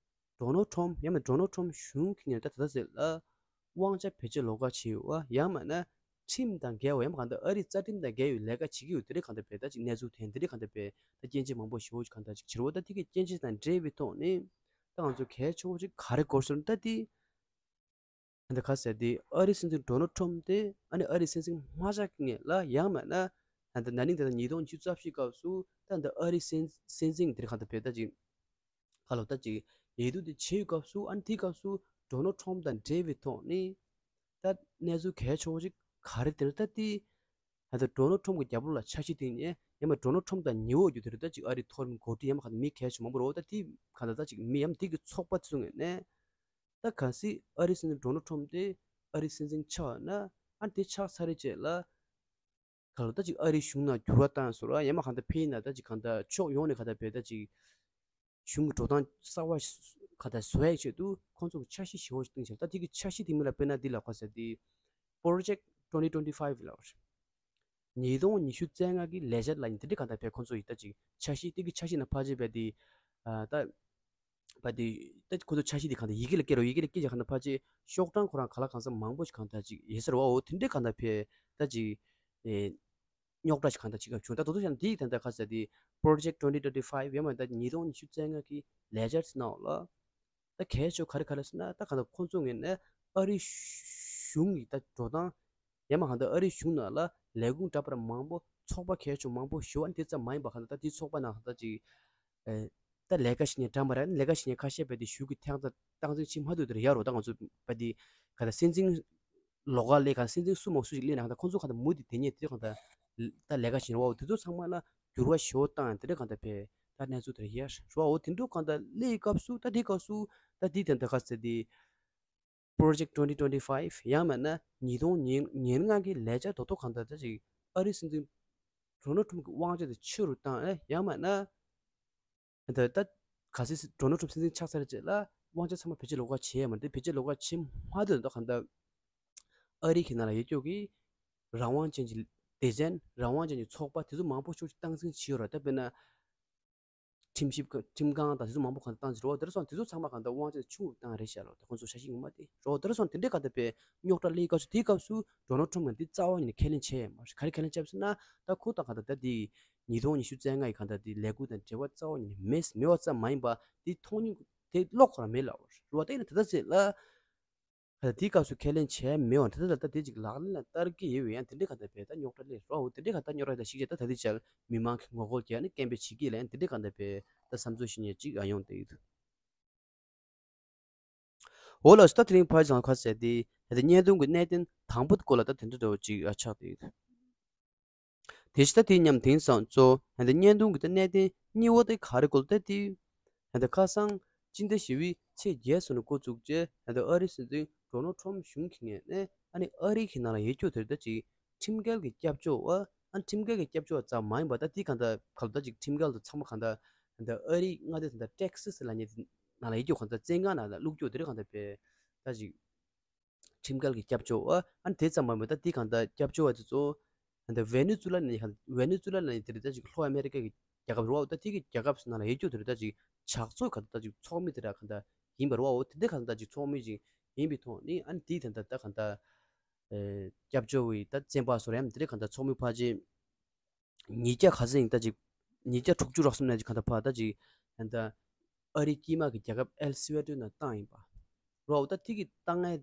ཌོ་ནལ་ཊམ་ཡང་ན་ཌོ་ནལ་ཊམ་གཞུང་གི་ངོས་ནས་ད་ད་ལྟ་ཟེར་ལ་དབང་ཆ་བེད་སྤྱོད་ལོགས་ཀ་བྱས་ཡོད་པ་ཡང་མིན་ན། ཁྲིམས་དང་འགལ་བ་ཡང་གང་ལྟར་ཨ་རིའི་རྩ་ཁྲིམས་དང་འགལ་བའི་ལས་ཀ་བྱེད་ཀྱི་ཡོད་དེ་རིགས་གང་ལྟར་བས་ད་ཅིག་གནས་ཚུལ་ཐོན་དེ་རིགས་གང་ལྟར་བས་ད་སྐྱོན་བརྗོད་མང་པོ་ཞེ་པོ་ཅིག་གང་ལྟར་ཅིག་བྱེད་རོགས། ད་དེ་གའི་སྐྱོན་བརྗོད་དང་འབྲེལ་བའི་ཐོག་ནས་ད་ང་ཚོ་གལ་ཆེ་བོ་ཅིག་ག་རེ་དགོས་ཟེར་ན་ད་དེ་ད་ག་ཟེར་དེ་ཨ་རིའི་སྲིད་འཛིན་ཌོ་ནལ་ཊམ་དེ་ཨ་ནི་ཨ་རིའི་སྲིད་འཛིན་མ་ཆགས་ངེས་ལ་ཡང་མིན་ན་ད་ན་ནིང་ད་ཉིས་སྟོང་ཉི་ཤུ་རྩ་བཞི་སྐབས་སུ་ད་ད་ཨ་རིའི་སྲིད་སྲིད་འཛིན་དེ་རིགས་གང་ལྟར་བས་ད་ཅིག་ཁ་ལོ་ད་ཅིག་ཡིག་གཟུགས་དེ་བྱས་ཡོད་སྐབས་སུ་ཨ་ནི་དེའི་སྐབས་སུ་ཌོ་ནལ་ཊམ་དང་འབྲེལ་བའི་ཐོག་ནས་ད་གནས་ཚུལ་གལ་ཆེ་བོ་ཞིག་ག་རེ་དེ་རེད་ད་དེ། ད་ལྟ་ཌོ་ནལ་ཊམ་གྱི་རྒྱབ་ལོགས་ལ་འཆར་གཞི་དེ་ནས་ཡང་མ་ཌོ་ནལ་ཊམ་དང་ཉེ་བོ་རྒྱུ་དེ་རེད་ད་ཅིག་ཨ་རིའི་མཐོ་རིམ་འགོ་ཁྲིད་ཡང་མ་ག་མི་གལ་ཆེ་མང་པོ་རེད་བ། ད་དེ་ག་ད་ད་ཅིག་མི་ཡང་དེ་གི་ཚོགས་པ་ཚུགས་ངེས་ནས་ད་གལ་སྲིད་ཨ་རིའི་སྲིད་འཛིན་ཌོ་ནལ་ཊམ་དེ་ཨ་རིའི་སྲིད་འཛིན་ཆགས་ན་ཨ་ནི་དེ་ཆགས་ཚར་རེད་ཅེས་ལ། གང་ལ་ད་ཅིག་ཨ་རིའི་གཞུང་ནང་འགྱུར་བ་བཏང་ཟེར་བ་ཡང་མ་གང་ལྟར་ཕེ་ཡིན་ན་ད་ཅིག་གང་ལྟར་ཕྱོགས་ཡོངས་ནས་གང་ལྟར་བས་ད་ཅིག་གཞུང་གི་འགྲོ་སྟངས་གསར་བ་གང་ལྟར་བཟོ་ཡག་ཆེད་དུ་ཁོང་ཚོ་གི་འཆར་གཞི་ཞེ་བོ་ཞིག་བཏིང་བཞག་ད་དེ་གི་འཆར་གཞི་དེ་མི་ལ་དཔེར་ན་འདི་ལ་ག་ཟེར་དེ་Project twenty twenty-five ལ་བར་ཉིས་སྟོང་ཉི་ཤུ་རྩ་ལྔ་གི་ལས་འཆར་ལ་ཡིན་དེ་འདྲ་གང་ལྟར་བས་ཁོང་ཚོ་ཡི་ད་ཅིག་འཆར་གཞི་དེ་གི་འཆར་གཞི་ནང་ཕལ་ཆེར་བས་དེ་ད་པ་དེ་ད་ཁོ་ཚོ་འཆར་གཞི་དེ་གང་ལྟར་ཡི་གེ་ལ་བཀལ་རོགས། ཡི་གེ་ལ་བཀལ་རྗེས་གང་ལྟར་ཕལ་ཆེར་ཤོག་གྲངས་ཁོ་རང་ག་ལ་གང་འཚམ་མང་པོ་ཞིག་གང་ལྟར་ཅིག་ཡོད་ས་རེད་བ། འོ་དེ་འདྲའི་གང་ལྟར་ཕེ་ད་ཅིག་ཨེ་རྙོག་དྲ་ཞིག་གང་ལྟར་ཅིག་བྱུང་། ད་དོ་དོ་ཞང་དེའི་ད་ལྟ་ག་ཟེར་དེ་Project twenty twenty-five ཡང་མ་ད་ཉིས་སྟོང་ཉི་ཤུ་རྩ་ལྔ་གི་ལས་འཆར་ཟེར་ནའོ་ལ་ད་གལ་ཆེ་ག་རེ་ག་རེ་ཟེར་ན་ད་གང་ལྟར་ཁོང་ཚོ་ངོས་ནས་ཨ་རིའི་གཞུང་གི་ད་འགྲོ་སྟངས་ཡང་མ་གང་ལྟར་ཨ་རིའི་གཞུང་ནང་ལ་ལས་ཁུངས་འདྲ་པར་མང་པོ་ཚོགས་པ་གལ་ཆེ་མང་པོ་ཞུ་བ་དེ་ཙམ་མ་ཡིན་པ་གང་ལྟར་ད་དེའི་ཚོགས་པ་ནང་ད་ཅིག་ཨེ་ད་ལས་ཀ་བྱེད་མཁན་འདྲ་མ་རེད། ལས་ཀ་བྱེད་མཁན་ཁ་ཤས་བས་དེ་གཞུང་གི་ཐད་ཀར་སྟངས་འཛིན་བྱེད་མ་ཐུབ་དེར་ཡ་རོ། ད་ང་ཚོ་བས་དེ་ག་ད་སྲིད་འཛིན་ལོགས་ཀ་ལས་ཀ་སྲིད་འཛིན་སུ་མོ་སུ་ཞིག་སླེབས་ན་གང་ལྟར་ཁོང་ཚོ་གང་ལྟར་མུ་མཐུད་དེ་ཉིད་དེ་གང་ལྟར་ད་ལས་ཀ་བྱེད་རོགས། དེ་ཚོ་ཚང་མ་ལ་འགྱུར་བ་ཞེ་པོ་བཏང་ཡང་དེ་འདྲ་གང་ལྟར་བས་ད་གནས་ཚུལ་དེར་ཡ་རོ། དེ་འདྲ་གང་ལྟར་སླེབས་སྐབས་སུ་ད་དེ་སྐབས་སུ་ད་དེ་དེ་འདྲ་ག་ཟེར་དེ་Project twenty twenty-five ཡང་མིན་ན་ཉིས་སྟོང་ཉེར་ལྔ་གི་ལས་འཆར་དོ་དོ་གང་ལྟར་ད་ཅིག་ཨ་རིའི་སྲིད་འཛིན་ཌོ་ནལ་ཊམ་གི་དབང་ཆ་དེ་ཆེ་རུ་བཏང་ཨེ་ཡང་མིན་ན་ད་ད་ག་སྲིད་ཌོ་ནལ་ཊམ་སྲིད་འཛིན་ཆགས་ཚར་རྗེས་ལ་དབང་ཆ་ཚང་མ་བེད་སྤྱོད་ལོགས་ཀ་བྱས་མ་རེད། བེད་སྤྱོད་ལོགས་ཀ་བྱེད་མ་ཐུབ་ད་གང་ལྟར་ཨ་རི་གི་ནང་ལ་ཡོད་རྒྱུ་གི་རང་དབང་ཅན་གྱི་སྡེ་ཚན་རང་དབང་ཅན་གྱི་ཚོགས་པ་དེ་ཚོ་མང་པོ་ཤོས་སྟངས་འཛིན་བྱས་ཡོད་རེད། ད་དཔེར་ན། ཁྲིམས་ཞིབ་ཁྲིམས་ཁང་དང་དེ་ཚོ་མང་པོ་གང་བཏང་ཟེར་རོ། དེར་སོང་དེ་ཚོ་ཚང་མ་གང་ལྟར་དབང་ཆ་ཆུང་རུ་བཏང་རེད་ཤག་ལོ། དེ་ཁོང་ཚོ་འཆར་གཞི་ངོ་མ་དེ་རོ། དེར་སོང་དེ་འདྲའི་གང་ལྟར་པའི་རྙོག་དྲ་སླེབས་སྐབས་སུ་དེའི་སྐབས་སུ་ཌོ་ནལ་ཊམ་ལ་འདི་རྩ་བ་ཉིད་ནས་ཁས་ལེན་བྱས་ཡོད་མ་རེད། ག་རེ་ཁས་ལེན་བྱས་ཟེར་ན་ད་ཁོ་དང་གང་ལྟར་ད་དེ་ཉིས་སྟོང་ཉི་ཤུ་རྩ་ལྔ་ཡི་གང་ལྟར་དེ་ལས་འགུལ་དང་འབྲེལ་བ་རྩ་བ་ཉིད་ནས་མེད་མེད་པ་ཙམ་མ་ཡིན་པ་དེ་མཐོང་མྱོང་དེ་ཀློག་ཁོ་རང་མེད་ལབ་རོ། ད་ཡིན་ན་ད་ལྟ་ཟེར་ལ། ད་དེའི་སྐབས་སུ་ཁས་ལེན་བྱས་མེད་པ་ད་ལྟ་ད་དེ་ཅིག་ལག་ལེན་ལ་བསྟར་གྱི་ཡོད་པས་ཡང་དེ་འདྲའི་གང་ལྟར་བས་ད་རྙོག་དྲ་སླེབས་རོ། དེ་འདྲའི་གང་ལྟར་རྙོག་དྲ་ད་ཞིག་བྱས་ད་ད་དེ་ཅག་མི་མང་གི་ངོ་རྒོལ་རྒྱག་ནས་སྐད་འབོད་བྱེད་ཀྱི་ལ་ཡང་དེ་འདྲའི་གང་ལྟར་བས་ད་བསམ་ཚུལ་ཞུ་མཁན་ཅིག་ཨ་ཡོང་བསྡད་ཡོད། འོ་ལགས་སོ། ད་དེ་རིང་ཕར་ཚང་ཁ་ཟེར་ཏེ་ད་ལྟ་བརྙན་ཐུང་གི་གནད་དོན་དང་པོ་དེ་སྐོར་ལ་ད་དེ་འདྲ་འདྲ་བོ་ཅིག་ཨ་ཆགས་བསྡད་ཡོད། དེ་བཞིན་ད་དེ་མཉམ་དེང་སང་གཙོ་ད་ལྟ་བརྙན་ཐུང་གི་ད་གནད་དོན་གཉིས་པ་དེ་ག་རེ་སྐོར་ད་དེ། ད་ལྟ་ཁ་སང་སྤྱི་ཟླ་བཞི་པའི་ཚེས་བརྒྱད་སོགས་ནས་འགོ་བཙུགས་རྗེས་ད་ལྟ་ཨ་རིའི་སྲིད་འཛིན་ཌོ་ནལ་ཊམ་གཞུང་གི་ངོས་ནས་ཨ་ནི་ཨ་རི་གི་ནང་ལ་ཡོད་རྒྱུ་དེར་ད་ཅིག་ཁྲིམས་འགལ་གྱི་སྐྱབས་བཅོལ་བ་ཨ་ནི་ཁྲིམས་འགལ་གྱི་སྐྱབས་བཅོལ་བ་ཙམ་མ་ཡིན་པ་ད་དེ་གང་ལྟར་ག་ལ་ད་ཅིག་ཁྲིམས་འགལ་དུ་ཚང་མ་གང་ལྟར་ད་ལྟ་ཨ་རིའི་མངའ་སྡེ་ད་ལྟ་ཊེག་སི་སི་ལ་ཉེ་ནང་ལ་ཡོད་རྒྱུ་གང་ལྟར་བཙོན་ཁང་ནང་ལ་བླུག་རྒྱུ་དེ་རིགས་གང་ལྟར་བས་ད་ཅིག་ཁྲིམས་འགལ་གྱི་སྐྱབས་བཅོལ་བ་ཨ་ནི་དེ་ཙམ་མ་ཡིན་པ་ད་དེ་གང་ལྟར་སྐྱབས་བཅོལ་བ་དེ་ཚོ་ད་ལྟ་ཝེ་ནེ་ཛུ་ལ་ནས་ཝེ་ནེ་ཛུ་ལ་ནས་དེ་རིགས་ད་ཅིག་ལྷོ་ཨ་མེ་རི་ཀ་གི་ རྒྱལ་ཁབ་རེད་བ། ད་དེ་གི་རྒྱལ་ཁབ་ནང་ལ་ཡོད་རྒྱུ་དེ་རེད། ད་ཅིག་ཇག་ཚོགས་ག་ད་ཅིག་ཚོགས་མི་དེ་འདྲ་ག་ད་ཡིན་པ་རེད་བ། དེ་འདྲ་ག་ད་ཅིག་ཚོགས་མི་ཅིག་ཡིན་པའི་ཐོག་ནས་ཨ་ནི་དེའི་དེ་འདྲ་ད་ག་ད་སྐྱབས་བཅོལ་བའི་ད་བཙོན་པ་བཟོ་ར་ཡམ་དེ་འདྲ་ག་ད་ཚོགས་མི་ཕལ་ཆེར་ཉིས་བརྒྱ་ག་ཚོད་ཡིན་ད་ཅིག་ཉིས་བརྒྱ་དྲུག་ཅུ་རག་གསུམ་ནས་ཅིག་ག་ད་ཕ་ད་ཅིག་ད་ཨ་རིའི་དཀྱིལ་མ་གི་རྒྱལ་ཁབ་ཨེལ་སི་ཝེ་ཏོའི་ནང་བཏང་ཡིན་པ་རེད་བ། ད་དེ་གི་ད་ངས་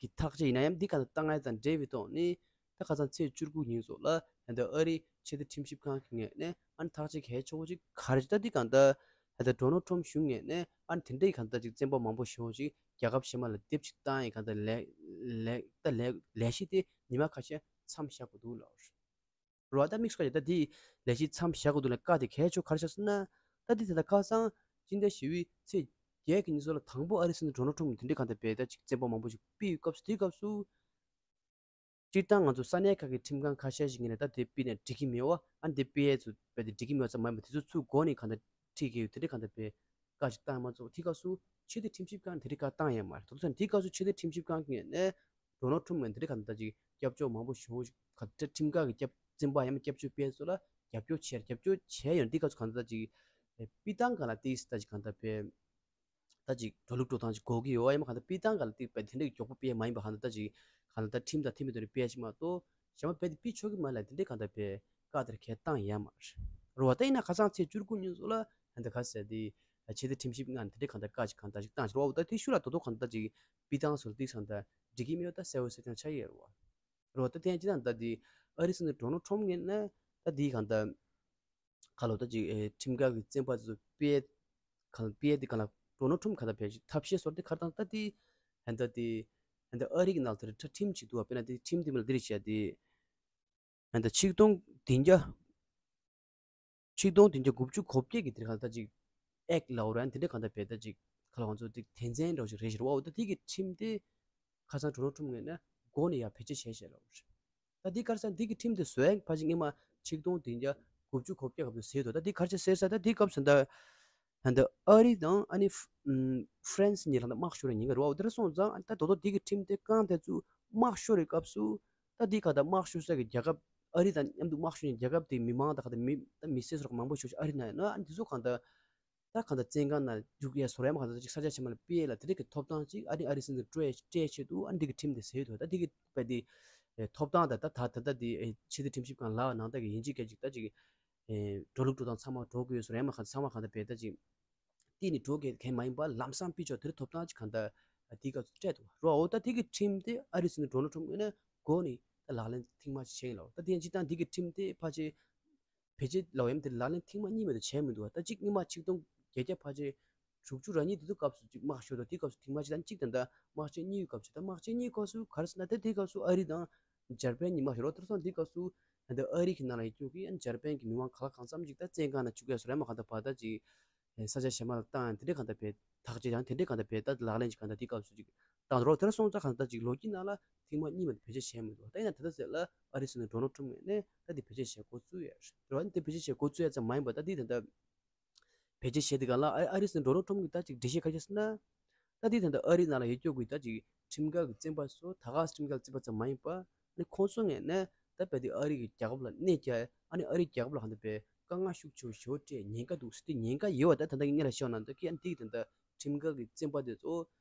གི་ཐག་གཅོད་ཡིན་ན་ཡང་འདི་ག་ལ་བཏང་ཡ་དང་འབྲེལ་བའི་ཐོག་ནས་ད་ཁ་སང་ཚེས་བཅུ་དགུ་ཉིན་སོགས་ལ་ད་ལྟ་ཨ་རིའི་ཆེས་མཐོའི་ཁྲིམས་ཞིབ་ཁང་གི་ངོས་ནས་ཨ་ནི་ཐག་གཅོད་གལ་ཆེ་བོ་ཅིག་ག་རེ་ད་འདི་ག་ད་ད་ལྟ་ཌོ་ནལ་ཊམ་ཕ་གཞུང་ངོས་ནས་ཨ་ནི་དེ་འདྲའི་ག་ད་ཅིག་བཙོན་པ་མང་པོ་ཞེ་བོ་ཅིག་རྒྱལ་ཁབ་གཞན་མ་ལ་སྡེབ་ཅིག་བཏང་ཡི་ག་ད་ལས་ལས་ད་ལས་ལས་གཞི་དེ་ཉི་མ་ཁ་ཤས་མཚམས་བཞག་དགོས་འདུག་ལབ། རེད་བ། ད་དམིགས་སུ་བཀར་ཡ་ད་དེ་ལས་གཞི་མཚམས་བཞག་དགོས་འདུག་ལ་བཀའ་དེ་གལ་ཆེ་ག་རེ་བྱས་སོང་ན། ད་དེ་ད་ལྟ་ཁ་སང་སྤྱི་ཟླ་བཞི་པའི་ཚེས་བརྒྱད་ཀྱི་ཉིན་སོགས་ལ་དང་པོ་ཨ་རི་སྲིད་འཛིན་ཌོ་ནལ་ཊམ་ཕ་དེ་འདྲའི་གང་ལྟར་བས་ད་ཅིག་བཙོན་པ་མང་པོ་ཞིག་ཕུད་པའི་སྐབས་སུ། དེའི་སྐབས་སུ་སྤྱིར་བཏང་ང་ཚོ་ས་གནས་ཁག་གི་ཁྲིམས་ཁང་ཁ་ཤས་ཤིག་ངོས་ནས་ད་དེ་ཕུད་ནས་འགྲིག་གི་མེད་བ། ཨ་འདི་ཕུད་ཡས་ཚོ་བས་དེ་འགྲིག་གི་མེད་བ་ཙམ་མ་ཡིན་པར་དེ་ཚོ་ཚུར་འགོ་ནས་གང་ལྟར་ཁྲིད་ཀྱི་ཡོད། དེ་འདྲའི་གང་ལྟར་བས་བཀའ་ཞིག་བཏང་ཡ་མ་གཏོགས་དེའི་སྐབས་སུ་ཆེས་མཐོའི་ཁྲིམས་ཞིབ་ཁང་དེ་འདྲའི་བཀའ་བཏང་ཡ་མ་རེད། དེ་ཚོ་དེའི་སྐབས་སུ་ཆེས་མཐོའི་ཁྲིམས་ཞིབ་ཁང་གི་ངོས་ནས་ཌོ་ནལ་ཊམ་ཕ་ངོས་འདི་འདྲའི་གང་ལྟར་ཅིག་སྐྱབས་བཅོལ་མང་པོ་ཞེ་པོ་ཞིག་ག་ཁྲིམས་ཁང་གི་སྐྱབས་བཙོན་པ་ཡང་མིན་སྐྱབས་བཅོལ་བས་ཚོ་ལ་རྒྱབ་སྐྱོར་བྱས་རྒྱབ་སྐྱོར་བྱས་ཡོད། འདི་སྐབས་སུ་གང་ལྟར་ཅིག་སྤྱིར་བཏང་གང་ལ་ཏིས་ད་ཅིག་གང་ལྟར་བས་ད་ཅིག་འགྲོ་ལུགས་འགྲོ་སྟངས་ཅིག་གོ་གི་ཡོད་ཡང་མ་གང་ལྟར་སྤྱིར་བཏང་གང་ལ་ཏིས་བས་དེ་འདྲའི་མགྱོགས་པོ་སྤེལ་མ་ཡིན་པ་གང་ལྟར་ད་ཅིག་གང་ལྟར་ཁྲིམས་དང་མཐུན་པའི་དོན་དུ་སྤེལ་ཞིག་མ་གཏོགས་གཞན་པ་བས་དེ་ཕུད་ཆོག་གི་མ་ལ་དེ་འདྲའི་གང་ལྟར་བས་བཀའ་དེར་གལ་བཏང་ཡ་མ་རེད་བ། ད་ཡིན་ན་ཁ་སང་ཚེས་བཅུ་དགུ་ཉིན་སོགས་ལ་ད་ཁ་ཟེར་དེ་ཆེས་མཐོའི་ཁྲིམས་ཞིབ་ཁང་དེ་འདྲའི་གང་ལྟར་བཀའ་ཅིག་གང་ལྟར་ཅིག་བཏང་ཞིག་རེད་བ། ད་དེ་ཤུ་ལ་དོ་དོ་གང་ལྟར་ཅིག་སྤྱིར་བཏང་སོགས་ཏིས་གང་ལྟར་འགྲིག་གི་མེད་པ་ད་གསལ་བོ་གསལ་རྐྱང་ཆགས་ཡོད་རེད་བ། རེད་བ། ད་དེ་ཡང་སྤྱིར་བཏང་ད་དེ་ཨ་རི་སྲིད་འཛིན་ཌོ་ནལ་ཊམ་ཕ་ངོས་ནས་ད་དེ་གང་ལྟར་ཁ་ལོ་ད་ཅིག་ཨེ་ཁྲིམས་འགལ་གྱི་བཙོན་པ་ཚོ་སྤེལ་གང་སྤེལ་དེ་གང་ལ་ཌོ་ནལ་ཊམ་ཕ་གང་ལ་ཕལ་ཆེར་ཐབས་ཤེས་སོར་དེ་ཁར་དང་ད་དེ་ཧན་ད་དེ་ཧན་ད་ཨ་རི་གི་ནང་དེར་ཁྲ་ཁྲིམས་ཅིག་འདུག་བ། དཔེར་ན་དེ་ཁྲིམས་དེ་མ་ལ་དེ་རེད་བྱས་དེ་ཧན་ད་ཆིག་སྟོང་བདུན་བརྒྱ་ཆིག་སྟོང་བདུན་བརྒྱ་དགུ་བཅུ་གོ་བརྒྱད་ཀྱི་དེར་གང་ལ་ད་ཅིག་ཨེག་ལའོ་རན་དེ་འདྲ་གང་ལ་བས་ད་ཅིག་ཁ་ལ་ང་ཚོ་དེ་དོན་ཚན་འདྲ་བོ་ཞིག་རེད་ཤག་རེད་བ། འོ་ད་དེ་གི་ཁྲིམས་དེ་ཁ་སང་ཌོ་ནལ་ཊམ་ཕ་ངོས་ནས་འགོ་ནས་ཡར་བེད་སྤྱོད་བྱས་བྱས་ལབ་རེད། ད་འདི་ག་རེ་ཟེར་ན་འདི་གི་ཁྲིམས་དེ་བཟོ་ཡག་ཕལ་ཆེར་སྔོན་མ་ཆིག་སྟོང་བདུན་བརྒྱ་དགུ་བཅུ་གོ་བརྒྱད་སྐབས་དུ་བཟོས་འདུག་ད་འདི་ག་རེ་བྱས་ཟེར་ས་ད་འདི་སྐབས་སུ་ད་ད་ལྟ་ཨ་རི་དང་ཨ་ནི་ཧྥ་ཧྥ་རན་སི་གཉིས་ལ་ད་དམག་ཤོར་བའི་ཉེན་ཁ་རེད་བ། འོ་དེར་སོང་ཙང་ད་དོ་དོ་འདི་གི་ཁྲིམས་དེ་རྐང་དེ་ཚོ་དམག་ཤོར་བའི་སྐབས་སུ་ད་འདི་ག་ད་དམག་ཤོར་ས་གི་རྒྱལ་ཁབ་ཨ་རི་དང་མཉམ་དུ་དམག་ཤོར་ནས་རྒྱལ་ཁབ་དེ་མི་མང་དང་ག་ད་མི་ད་མི་སེར་སོགས་མང་པོ་ཞིག་ཨ་རི་ནང་ཡོད་ན་ཨ་ནི་འདི་ཚོ་གང་ད། ད་གང་ལྟར་བཙོན་ཁང་ནང་འཇུག་ཡས་བཟོ་ཡས་མ་གང་ལྟར་ཅིག་ས་ཆ་ཆེན་མོ་ལ་སྤེལ་ཡས་ལ་དེ་འདྲ་གི་ཐོབ་ཐང་ཅིག་ཨ་རི་ཨ་རི་སྲིད་འཛིན་སྤྲོད་ཡས་སྤྲད་ཆེད་དུ་ཨ་འདི་གི་ཁྲིམས་དེ་བཟོས་ཡོད་དོ། ད་འདི་གི་བས་དེ་ཐོབ་ཐང་ད་ད་ད་ད་ད་དེ་ཆེས་མཐོའི་ཁྲིམས་ཞིབ་ཁང་ལ་ནང་ལྟ་གི་ཡིན་གཅིག་སྐད་ཅིག་ད་ཅིག་འགྲོ་ལུགས་འགྲོ་སྟངས་ཚང་མ་འགྲོ་དགོས་བཟོ་ཡས་མ་གང་ཚང་མ་གང་ལྟར་བས་ད་ཅིག་གཏན་ནས་འགྲོ་དགོས་མཁན་མ་ཡིན་པ་ལམ་སང་ཕུད་ཆོག་དེ་འདྲ་ཐོབ་ཐང་ཅིག་གང་ལྟར་དེའི་སྐབས་སུ་སྤྲད་འདུག་རོ། འོ་ད་དེ་གི་ཁྲིམས་དེ་ཨ་རི་སྲིད་འཛིན་ཌོ་ནལ་ཊམ་ཕ་ངོས་ནས་འགོ་ནས་ད་ལག་ལེན་ཐེངས་མ་ཅིག་བྱས་ཡིན་ལ། འོ་ད་དེ་ཡང་སྤྱིར་བཏང་དེ་གི་ཁྲིམས་དེ་ཕལ་ཆེར་བེད་སྤྱོད་ལབ་ཡ་མ་དེ་ལག་ལེན་ཐེངས་མ་གཉིས་མ་གཏོགས་བྱས་མི་འདུག་བ། ད་གཅིག་སྔོན་མ་ཆིག་སྟོང་བརྒྱད་བརྒྱ་ཕལ་ཆེར་དྲུག་ཅུ་རེ་གཉིས་དེ་ཚོ་སྐབས་སུ་གཅིག་དམག་ཤོར་དང་དེའི་སྐབས་སུ་ཐེངས་མ་གཅིག་དང་གཅིག་དང་ད་དམག་ཆེན་གཉིས་ཀྱི་སྐབས་སུ་ད་དམག་ཆེན་གཉིས་སྐབས་སུ་ག་རེ་ཟེར་ན་ད་དེའི་སྐབས་སུ་ཨ་རི་དང་འཇར་པན་གཉིས་དམག་ཤོར་བ། དེར་སོང་དེའི་སྐབས་སུ་ད་ཨ་རི་གི་ནང་ལ་ཡོད་རྒྱུ་གི་ཨ་འཇར་པན་གྱི་མི་མང་ག་ལ་གང་འཚམ་ཅིག་ད་བཙོན་ཁང་ནང་བཅུག་ཡ་སོ་རེད་མ་གང་ད་བ་ད་ཅིག་ས་ཆ་གཞན་མ་ལ་བཏང་ཡང་དེ་འདྲའི་གང་ད་བས་ཐག་གཅོད་ཡང་དེ་འདྲའི་གང་ད་བས་ད་ལག་ལེན་ཅིག་གང་ད་དེའི་སྐབས་སུ་ཅིག་བཏང་རོགས། དེར་སོང་ཙང་གང་ད་ཅིག་ལོ་རྒྱུས་ནང་ལ་ཐེངས་མ་གཉིས་མ་དེ་བེད་སྤྱོད་བྱས་མི་འདུག་ད་ཡིན་ན་ད་ལྟ་ཟེར་ལ་ཨ་རི་སྲིད་འཛིན་ཌོ་ནལ་ཊམ་ཕ་ངོས་ནས་ད་དེ་བེད་སྤྱོད་བྱས་འགོ་བཙུགས་ཡ་རེད་བ། དེ་བེད་སྤྱོད་བྱས་འགོ་བཙུགས་ཡ་ཙམ་མ་ཡིན་པ་ད་འདི་ད་ལྟ་བེད་སྤྱོད་བྱས་དེ་ག་ལ་ཨ་ཨ་རི་སྲིད་འཛིན་ཌོ་ནལ་ཊམ་ཕ་ངོས་ད་ཅིག་འགྲེལ་བཤད་ག་རེ་བྱས་ཟེར་ན། ད་འདི་ད་ལྟ་ཨ་རི་ནང་ལ་ཡོད་རྒྱུ་གི་ད་ཅིག་ཁྲིམས་འགལ་གྱི་བཙོན་པ་ཚོ་ད་ག་སེ་ཁྲིམས་འགལ་བཙོན་པ་ཙམ་མ་ཡིན་པ་ཨ་ནི་ཁོང་ཚོ་ངོས་ནས་ད་བས་དེ་ཨ་རི་གི་རྒྱལ་ཁབ་ལ་གནས་རྒྱ་ཨ་ནི་ཨ་རི་རྒྱལ་ཁབ་ལ་ཧ་འདི་བས་དཀའ་ངལ་ཤུགས་ཆེ་བོ་ཞེ་བོ་སྤྲད་ཉེན་ཁ་འདུག་ཟེར་དེ་ཉེན་ཁ་ཡོད་བ། ད་ད་ལྟ་གི་སྔོན་ལ་ཤོད་ན་ད་གི་ཨ་ནི་འདི་ད་ལྟ་ཁྲིམས་འགལ་གྱི་བཙོན་པ་དེ་ཚོ་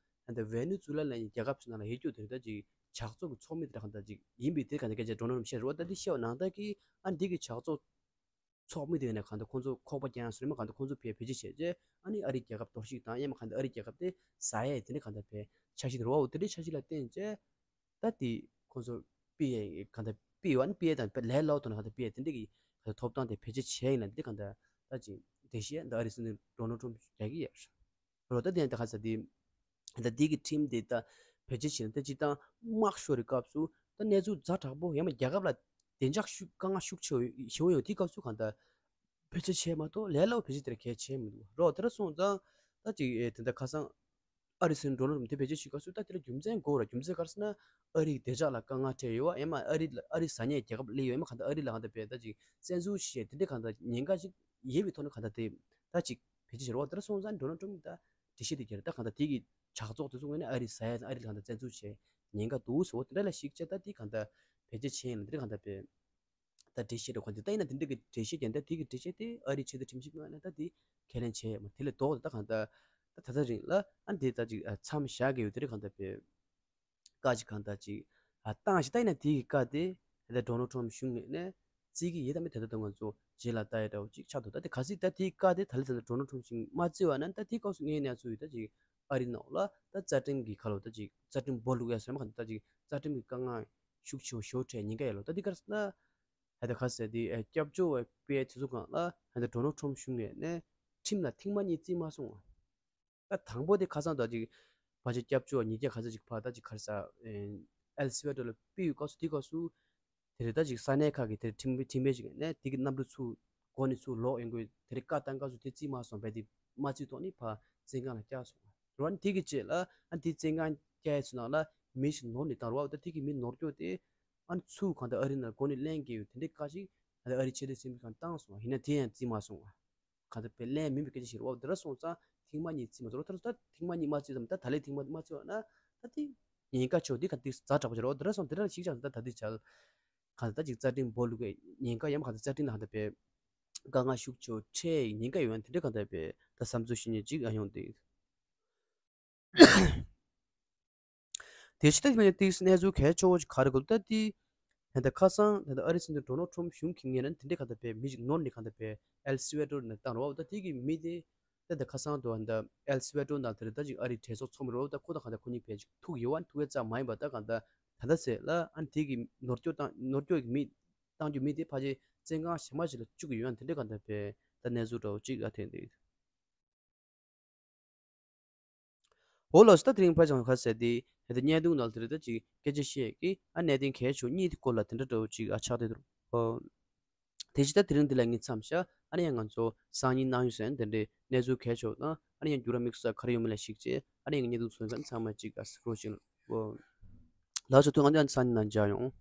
ད་ལྟ་ཝེ་ནེ་ཛུ་ལ་ལ་ཡིན་རྒྱལ་ཁབ་ཚོ་ནང་ལ་ཡོད་རྒྱུ་དེ་ད་ཅིག་ཇག་ཚོགས་ཀྱི་ཚོགས་མི་དེ་འདྲ་གང་ད་ཅིག་ཡིན་པའི་དེ་གང་ད་སྐད་ཆ་ཌོ་ནལ་ཊམ་ཕ་ངོས་བཤད་རེད་བ། ད་འདི་བཤད་བ་ནང་ལྟར་གི་ཨ་ནི་འདི་གི་ཇག་ཚོགས་ཚོགས་མི་དེ་ནས་གང་ལྟར་ཁོང་ཚོ་ཁོག་པ་རྒྱག་ཡང་སོ་རེད་མ་གང་ལྟར་ཁོང་ཚོ་ཕར་བེད་སྤྱོད་བྱས་རྗེས་ཨ་ནི་ཨ་རི་རྒྱལ་ཁབ་གཏོར་བཤིག་དང་ཡང་མ་གང་ལྟར་ཨ་རི་རྒྱལ་ཁབ་དེ་ཟ་ཡས་དེ་འདྲ་གང་ལྟར་ཕར་འཆར་གཞི་དེ་རེད་བ། འོ་དེ་འདྲའི་འཆར་གཞི་ལ་བརྟེན་བྱས་ད་དེ་ཁོང་ཚོ་ཕུད་ཡས་གང་ལྟར་ཕུད་ཡས་ཨ་ནི་ཕུད་ཡས་དང་ལས་སླ་བོ་ཐོག་ནས་གང་ལྟར་ཕུད་ཡས་དེ་འདྲ་གི་གང་ལྟར་ཐོབ་ཐང་དེ་བེད་སྤྱོད་བྱས་ཡིན་ན་འདི་གང་ལྟར་ད་ཅིག་འགྲེལ་བཤད་ད་ཨ་རི་སྲིད་འཛིན་ཌོ་ནལ་ཊམ་ཕ་ངོས་རྒྱག་གི་ཡོད་རེད། རོ་ད་དེ་ཡང་ད་ག་ས་དེ། ད་དེ་གི་ཁྲིམས་དེ་ད་བེད་སྤྱོད་བྱས་ན་ད་སྤྱིར་བཏང་དམག་ཤོར་བའི་སྐབས་སུ་ད་གནས་ཚུལ་ཛ་དྲག་པོ་ཡང་མ་རྒྱལ་ཁབ་ལ་བདེ་འཇགས་ཤུགས་དཀའ་ངལ་ཤུགས་ཆེ་བ་ཞེ་བོ་ཡོང་དེའི་སྐབས་སུ་གང་ལྟར་བེད་སྤྱོད་བྱས་མ་གཏོགས་ལས་སླ་བོ་བེད་སྤྱོད་དེ་ལ་གལ་ཆེ་མི་འདུག་རོ་དེ་འདྲ་སོང་ཙང་ད་ཅིག་ཨེ་དེ་འདྲ་ཁ་སང་ཨ་རི་སྲིད་འཛིན་ཌོ་ནལ་ཊམ་ཕ་ངོས་དེ་བེད་སྤྱོད་བྱེད་སྐབས་སུ་ད་དེ་ལ་རྒྱུ་མཚན་དགོས་ར། རྒྱུ་མཚན་ག་རེ་ཟེར་ན་ཨ་རིའི་བདེ་འཇགས་ལ་དཀའ་ངལ་འཕྲད་ཡོད་བ། ཡང་མ་ཨ་རི་ལ་ཨ་རི་ཟ་ཉལ་རྒྱལ་ཁབ་སླེབས་ཡོད་ཡང་མ་གང་ལྟར་ཨ་རི་ལ་གང་ལྟར་བས་ད་ཅིག་བཙན་འཛུལ་བྱས་དེ་འདྲ་གང་ལྟར་ཉེན་ཁ་ཅིག་ཡོད་པའི་ཐོག་ནས་གང་ལྟར་དེ་ད་ཅིག་བེད་སྤྱོད་བྱེད་རོགས་དེ་འདྲ་སོང་ཙང་ཌོ་ནལ་ཊམ་ཕ་ངོས་ད་འགྲེལ་བཤད་དེ་རྒྱབ་ད་གང་ལྟར་དེ་གི་ཇག་ཚོགས་དེ་ཚོ་ངོས་ནས་ཨ་རི་ཟ་ཡ་དང་ཨ་རི་ལ་གང་ལྟར་བཙན་འཛུལ་བྱས་ཉེན་ཁ་འདུག་ཟེར་བ་དེ་འདྲ་ལ་གཞིགས་བྱས་ད་དེ་གང་ལྟར་བེད་སྤྱོད་བྱས་ཡིན་ལ་དེ་འདྲ་གང་ལྟར་བས་ ད་འགྲེལ་བཤད་རེ་གོ་འདི་ད་ཡིན་ན་དེ་འདྲ་གི་འགྲེལ་བཤད་ཀྱང་ད་དེ་གི་འགྲེལ་བཤད་དེ་ཨ་རིའི་ཆེས་མཐོའི་ཁྲིམས་ཞིབ་ཁང་ནས་ད་དེ་ཁས་ལེན་བྱས་ཡོད་མ་དེ་ལས་ལྡོག་ད་གང་ལྟར་ད་ད་ལྟ་རིང་ལ་ཨ་འདི་ད་ཅིག་མཚམས་བཞག་གི་ཡོད་དེ་རེད་གང་ལྟར་བས། བཀའ་ཅིག་གང་ལྟར་ཅིག་ཨ་བཏང་ཞིག་ད་ཡིན་ན་དེའི་བཀའ་དེ་ད་ལྟ་ཌོ་ནལ་ཊམ་གཞུང་ངོས་ནས་བརྩི་གི་ཡོད་ད་མེད་ད་ལྟ་ང་ཚོ་རྗེས་ལ་ལྟ་ཡ་འདྲ་བོ་ཅིག་ཆགས་འདུག་ད་དེ་གལ་སྲིད་ད་དེའི་བཀའ་དེ་ད་ལྟ་ད་ལྟ་ཌོ་ནལ་ཊམ་གཞུང་མ་བརྩི་བ་ན་ད་དེའི་སྐབས་སུ་ངས་ནས་ཚོ་ཡོད་ད་ཅིག་ཨ་རི་ནང་ལ་ད་རྩ་ཁྲིམས་ཀྱི་ཁ་ལོ་ད་ཅིག་རྩ་ཁྲིམས་སྦོ་ལུག་ཡ་སོ་མ་གང་ད་ཅིག་རྩ་ཁྲིམས་ཀྱི་དཀའ་ངལ་ཤུགས་ཆེ་བ་ཞོ་ཁྲལ་ཉེན་ཁ་ཡ་ལོ་ད་དེ་གར་ན་ད་ད་ཁ་ཟེར་དེ་སྐྱབས་བཅོལ་བའི་དཔེ་དེ་ཚོ་གང་ལ་ད་ད་ཌོ་ནལ་ཊམ་གཞུང་ངོས་ནས་ཁྲིམས་ལ་ཐེངས་མ་གཉིས་བརྩི་མ་སོང་བ། ད་དང་པོ་དེ་ཁ་སང་ད་ཅིག་ཕལ་ཆེར་སྐྱབས་བཅོལ་བ་ཉིས་བརྒྱ་ག་ཚོད་ཅིག་ཕར་ད་ཅིག་ག་རེ་ཟེར་ཨེ་ཨེལ་སི་ཝེ་ཏོར་ལ་ཕུད་ཡོད་སྐབས་སུ་དེ་སྐབས་སུ་དེ་རེད་ད་ཅིག་ས་གནས་ཁག་གི་དེ་ཁྲིམས་ཁྲིམས་དཔོན་ཞིག་ནས་དེ་གི་གནམ་གྲུ་ཚུར་འགོ་ནས་ཚུར་ལོག་ཡོང་དགོས་དེ་རེད་བཀའ་བཏང་སྐབས་སུ་དེ་བརྩི་མ་སོང་བས་དེ་མ་བརྩི་ཐོག་ནས་ཕར་བཙོན་ཁང་ལ་བསྐྱལ་སོང་། རོ་ཨ་ནི་དེ་གི་རྗེས་ལ་ཨ་ནི་དེ་བཙོན་ཁང་བསྐྱལ་ཡས་ཚུལ་ནང་ལ་མི་ཞིག་ནོར་ནས་བཏང་རོ་ཨ་ད་དེ་གི་མི་ནོར་སྐྱོ་དེ་ཨ་ནི་ཚུར་གང་ལྟར་ཨ་རི་ནང་འགོ་ནས་ལེན་གི་ཡོད་དེ་འདྲའི་བཀའ་ཞིག་ཨ་ནི་ཨ་རི་ཆེས་མཐོའི་སྲིད་འཛིན་ཁང་བཏང་སོང་བ་ཡིན་ན་དེ་ཡང་བརྩི་མ་སོང་བ། གང་ལྟར་བས་ལན་མིན་པའི་སྐད་ཆ་ཞིག་རེད་བ། འདི་ར་སོང་ཙང་ཐེངས་མ་གཉིས་བརྩིས་མ་ཚོར་ད་ད་ཐེངས་མ་གཉིས་མ་བརྩིས་ཙམ་ད་ད་ལན་ཐེངས་མ་མ་བརྩིས་བ་ན་ད་དེ་ཉེན་ཁ་ཆེ་བ་འདི་ག་འདི་ཛ་དྲག་པོ་ཞིག་རེད་བ། འདི་ར་སོང་འདི་ར་ཞིག་ཆགས་ད་ད་འདི་ཆགས་གང་ལྟར་ད་ཅིག་རྩ་ཁྲིམས་སྦོ་ལུག་གི་ཉེན་ཁ་ཡང་གང་ལྟར་རྩ་ཁྲིམས་ལ་གང་ལྟར་བས་དཀའ་ངལ་ཤུགས་ཆེ་བ་འཕྲད་ཉེན་ཁ་ཡོད་ན་དེ་འདྲ་གང་ལྟར་བས་ད་བསམ་ཚུལ་ཞིག་ཉིད་ཅིག་ཨ་ཡོང་དེ། དེ་ཕྱི་ད་ལྟ་ཏིག་གནས་ཚུལ་གལ་ཆེ་བོ་ཅིག་ག་རེ་གོ་ད་ཏི། ད་ལྟ་ཁ་སང་ད་ལྟ་ཨ་རི་སྲིད་འཛིན་ཌོ་ནལ་ཊམ་གཞུང་གི་ངོས་ནས་དེ་འདྲའི་ག་ད་པའི་མི་ཞིག་ནོར་ནས་ག་ད་པའི་ཨེལ་སི་ཝེ་ཏོར་ནས་བཏང་རོགས་ད་དེ་གི་མི་དེ་ད་ལྟ་ཁ་སང་དུ་ད་ཨེལ་སི་ཝེ་ཏོར་ནང་དེ་རེད་ད་ཅིག་ཨ་རི་གྲོས་ཚོགས་ཚོགས་མི་རོགས་ད་ཁོ་ད་ག་ད་ཁོ་གཉིས་ཕལ་ཅིག་ཐུག་ཡོད་བ་ཐུག་ཡས་ཙམ་མ་ཡིན་པ་ད་ག་ད་ད་ལྟ་ཟེར་ལ་ཨ་ནི་དེ་གི་ནོར་སྐྱོ་བཏང་ནོར་སྐྱོ་གི་མི་བཏང་རྒྱུ་མི་དེ་ཕལ་ཆེར་བཙོན་ཁང་གཞན་མ་ཞིག་ལ་བཅུག་གི་ཡོད་ན་དེ་འདྲའི་ག་ད་པའི་ད་གནས་ཚུལ་འདྲ་བོ་ཅིག་ཨ་ཐོན་འདུག་འོ་ལགས་སོ། ད་དེ་རིང་ཕར་ཅང་ཁ་ཟེར་ཏེ་ད་ལྟ་བརྙན་ཐུང་ནང་དེ་རེད་ད་ཅིག་སྐད་ཆ་བཤད་ཀྱི་ཨ་གནད་དོན་གལ་ཆེ་གཉིས་དེ་སྐོར་ལ་དེ་འདྲ་འདྲ་བོ་ཅིག་ཨ་ཆགས་བསྡད་འདུག་ཨོ། དེ་ཕྱི་ད་དེ་རིང་འདི་ལ་ངས་མཚམས་བཞག་ཨ་ནི་ཡང་ང་ཚོ་སང་ཉིན་གནངས་ཉིན་ཟེར་དེ་འདྲའི་གནས་ཚུལ་གལ་ཆེ་དང་ཨ་ནི་ཡང་འགྱུར་བ་དམིགས་བསལ་ག་རེ་ཡོད་མེད་ལ་གཞིགས་བྱས་ཨ་ནི་ཡང་བརྙན་ཐུང་བཟོ་མཁན་ཚང་མ་ཅིག་ཨ་སི་ཀྲོལ་ཅིག་ཨོ། ལགས་སོ། ཐུགས་རྗེ་ཆེ། སང་ཉིན་ནང་མཇལ་ཡོང་།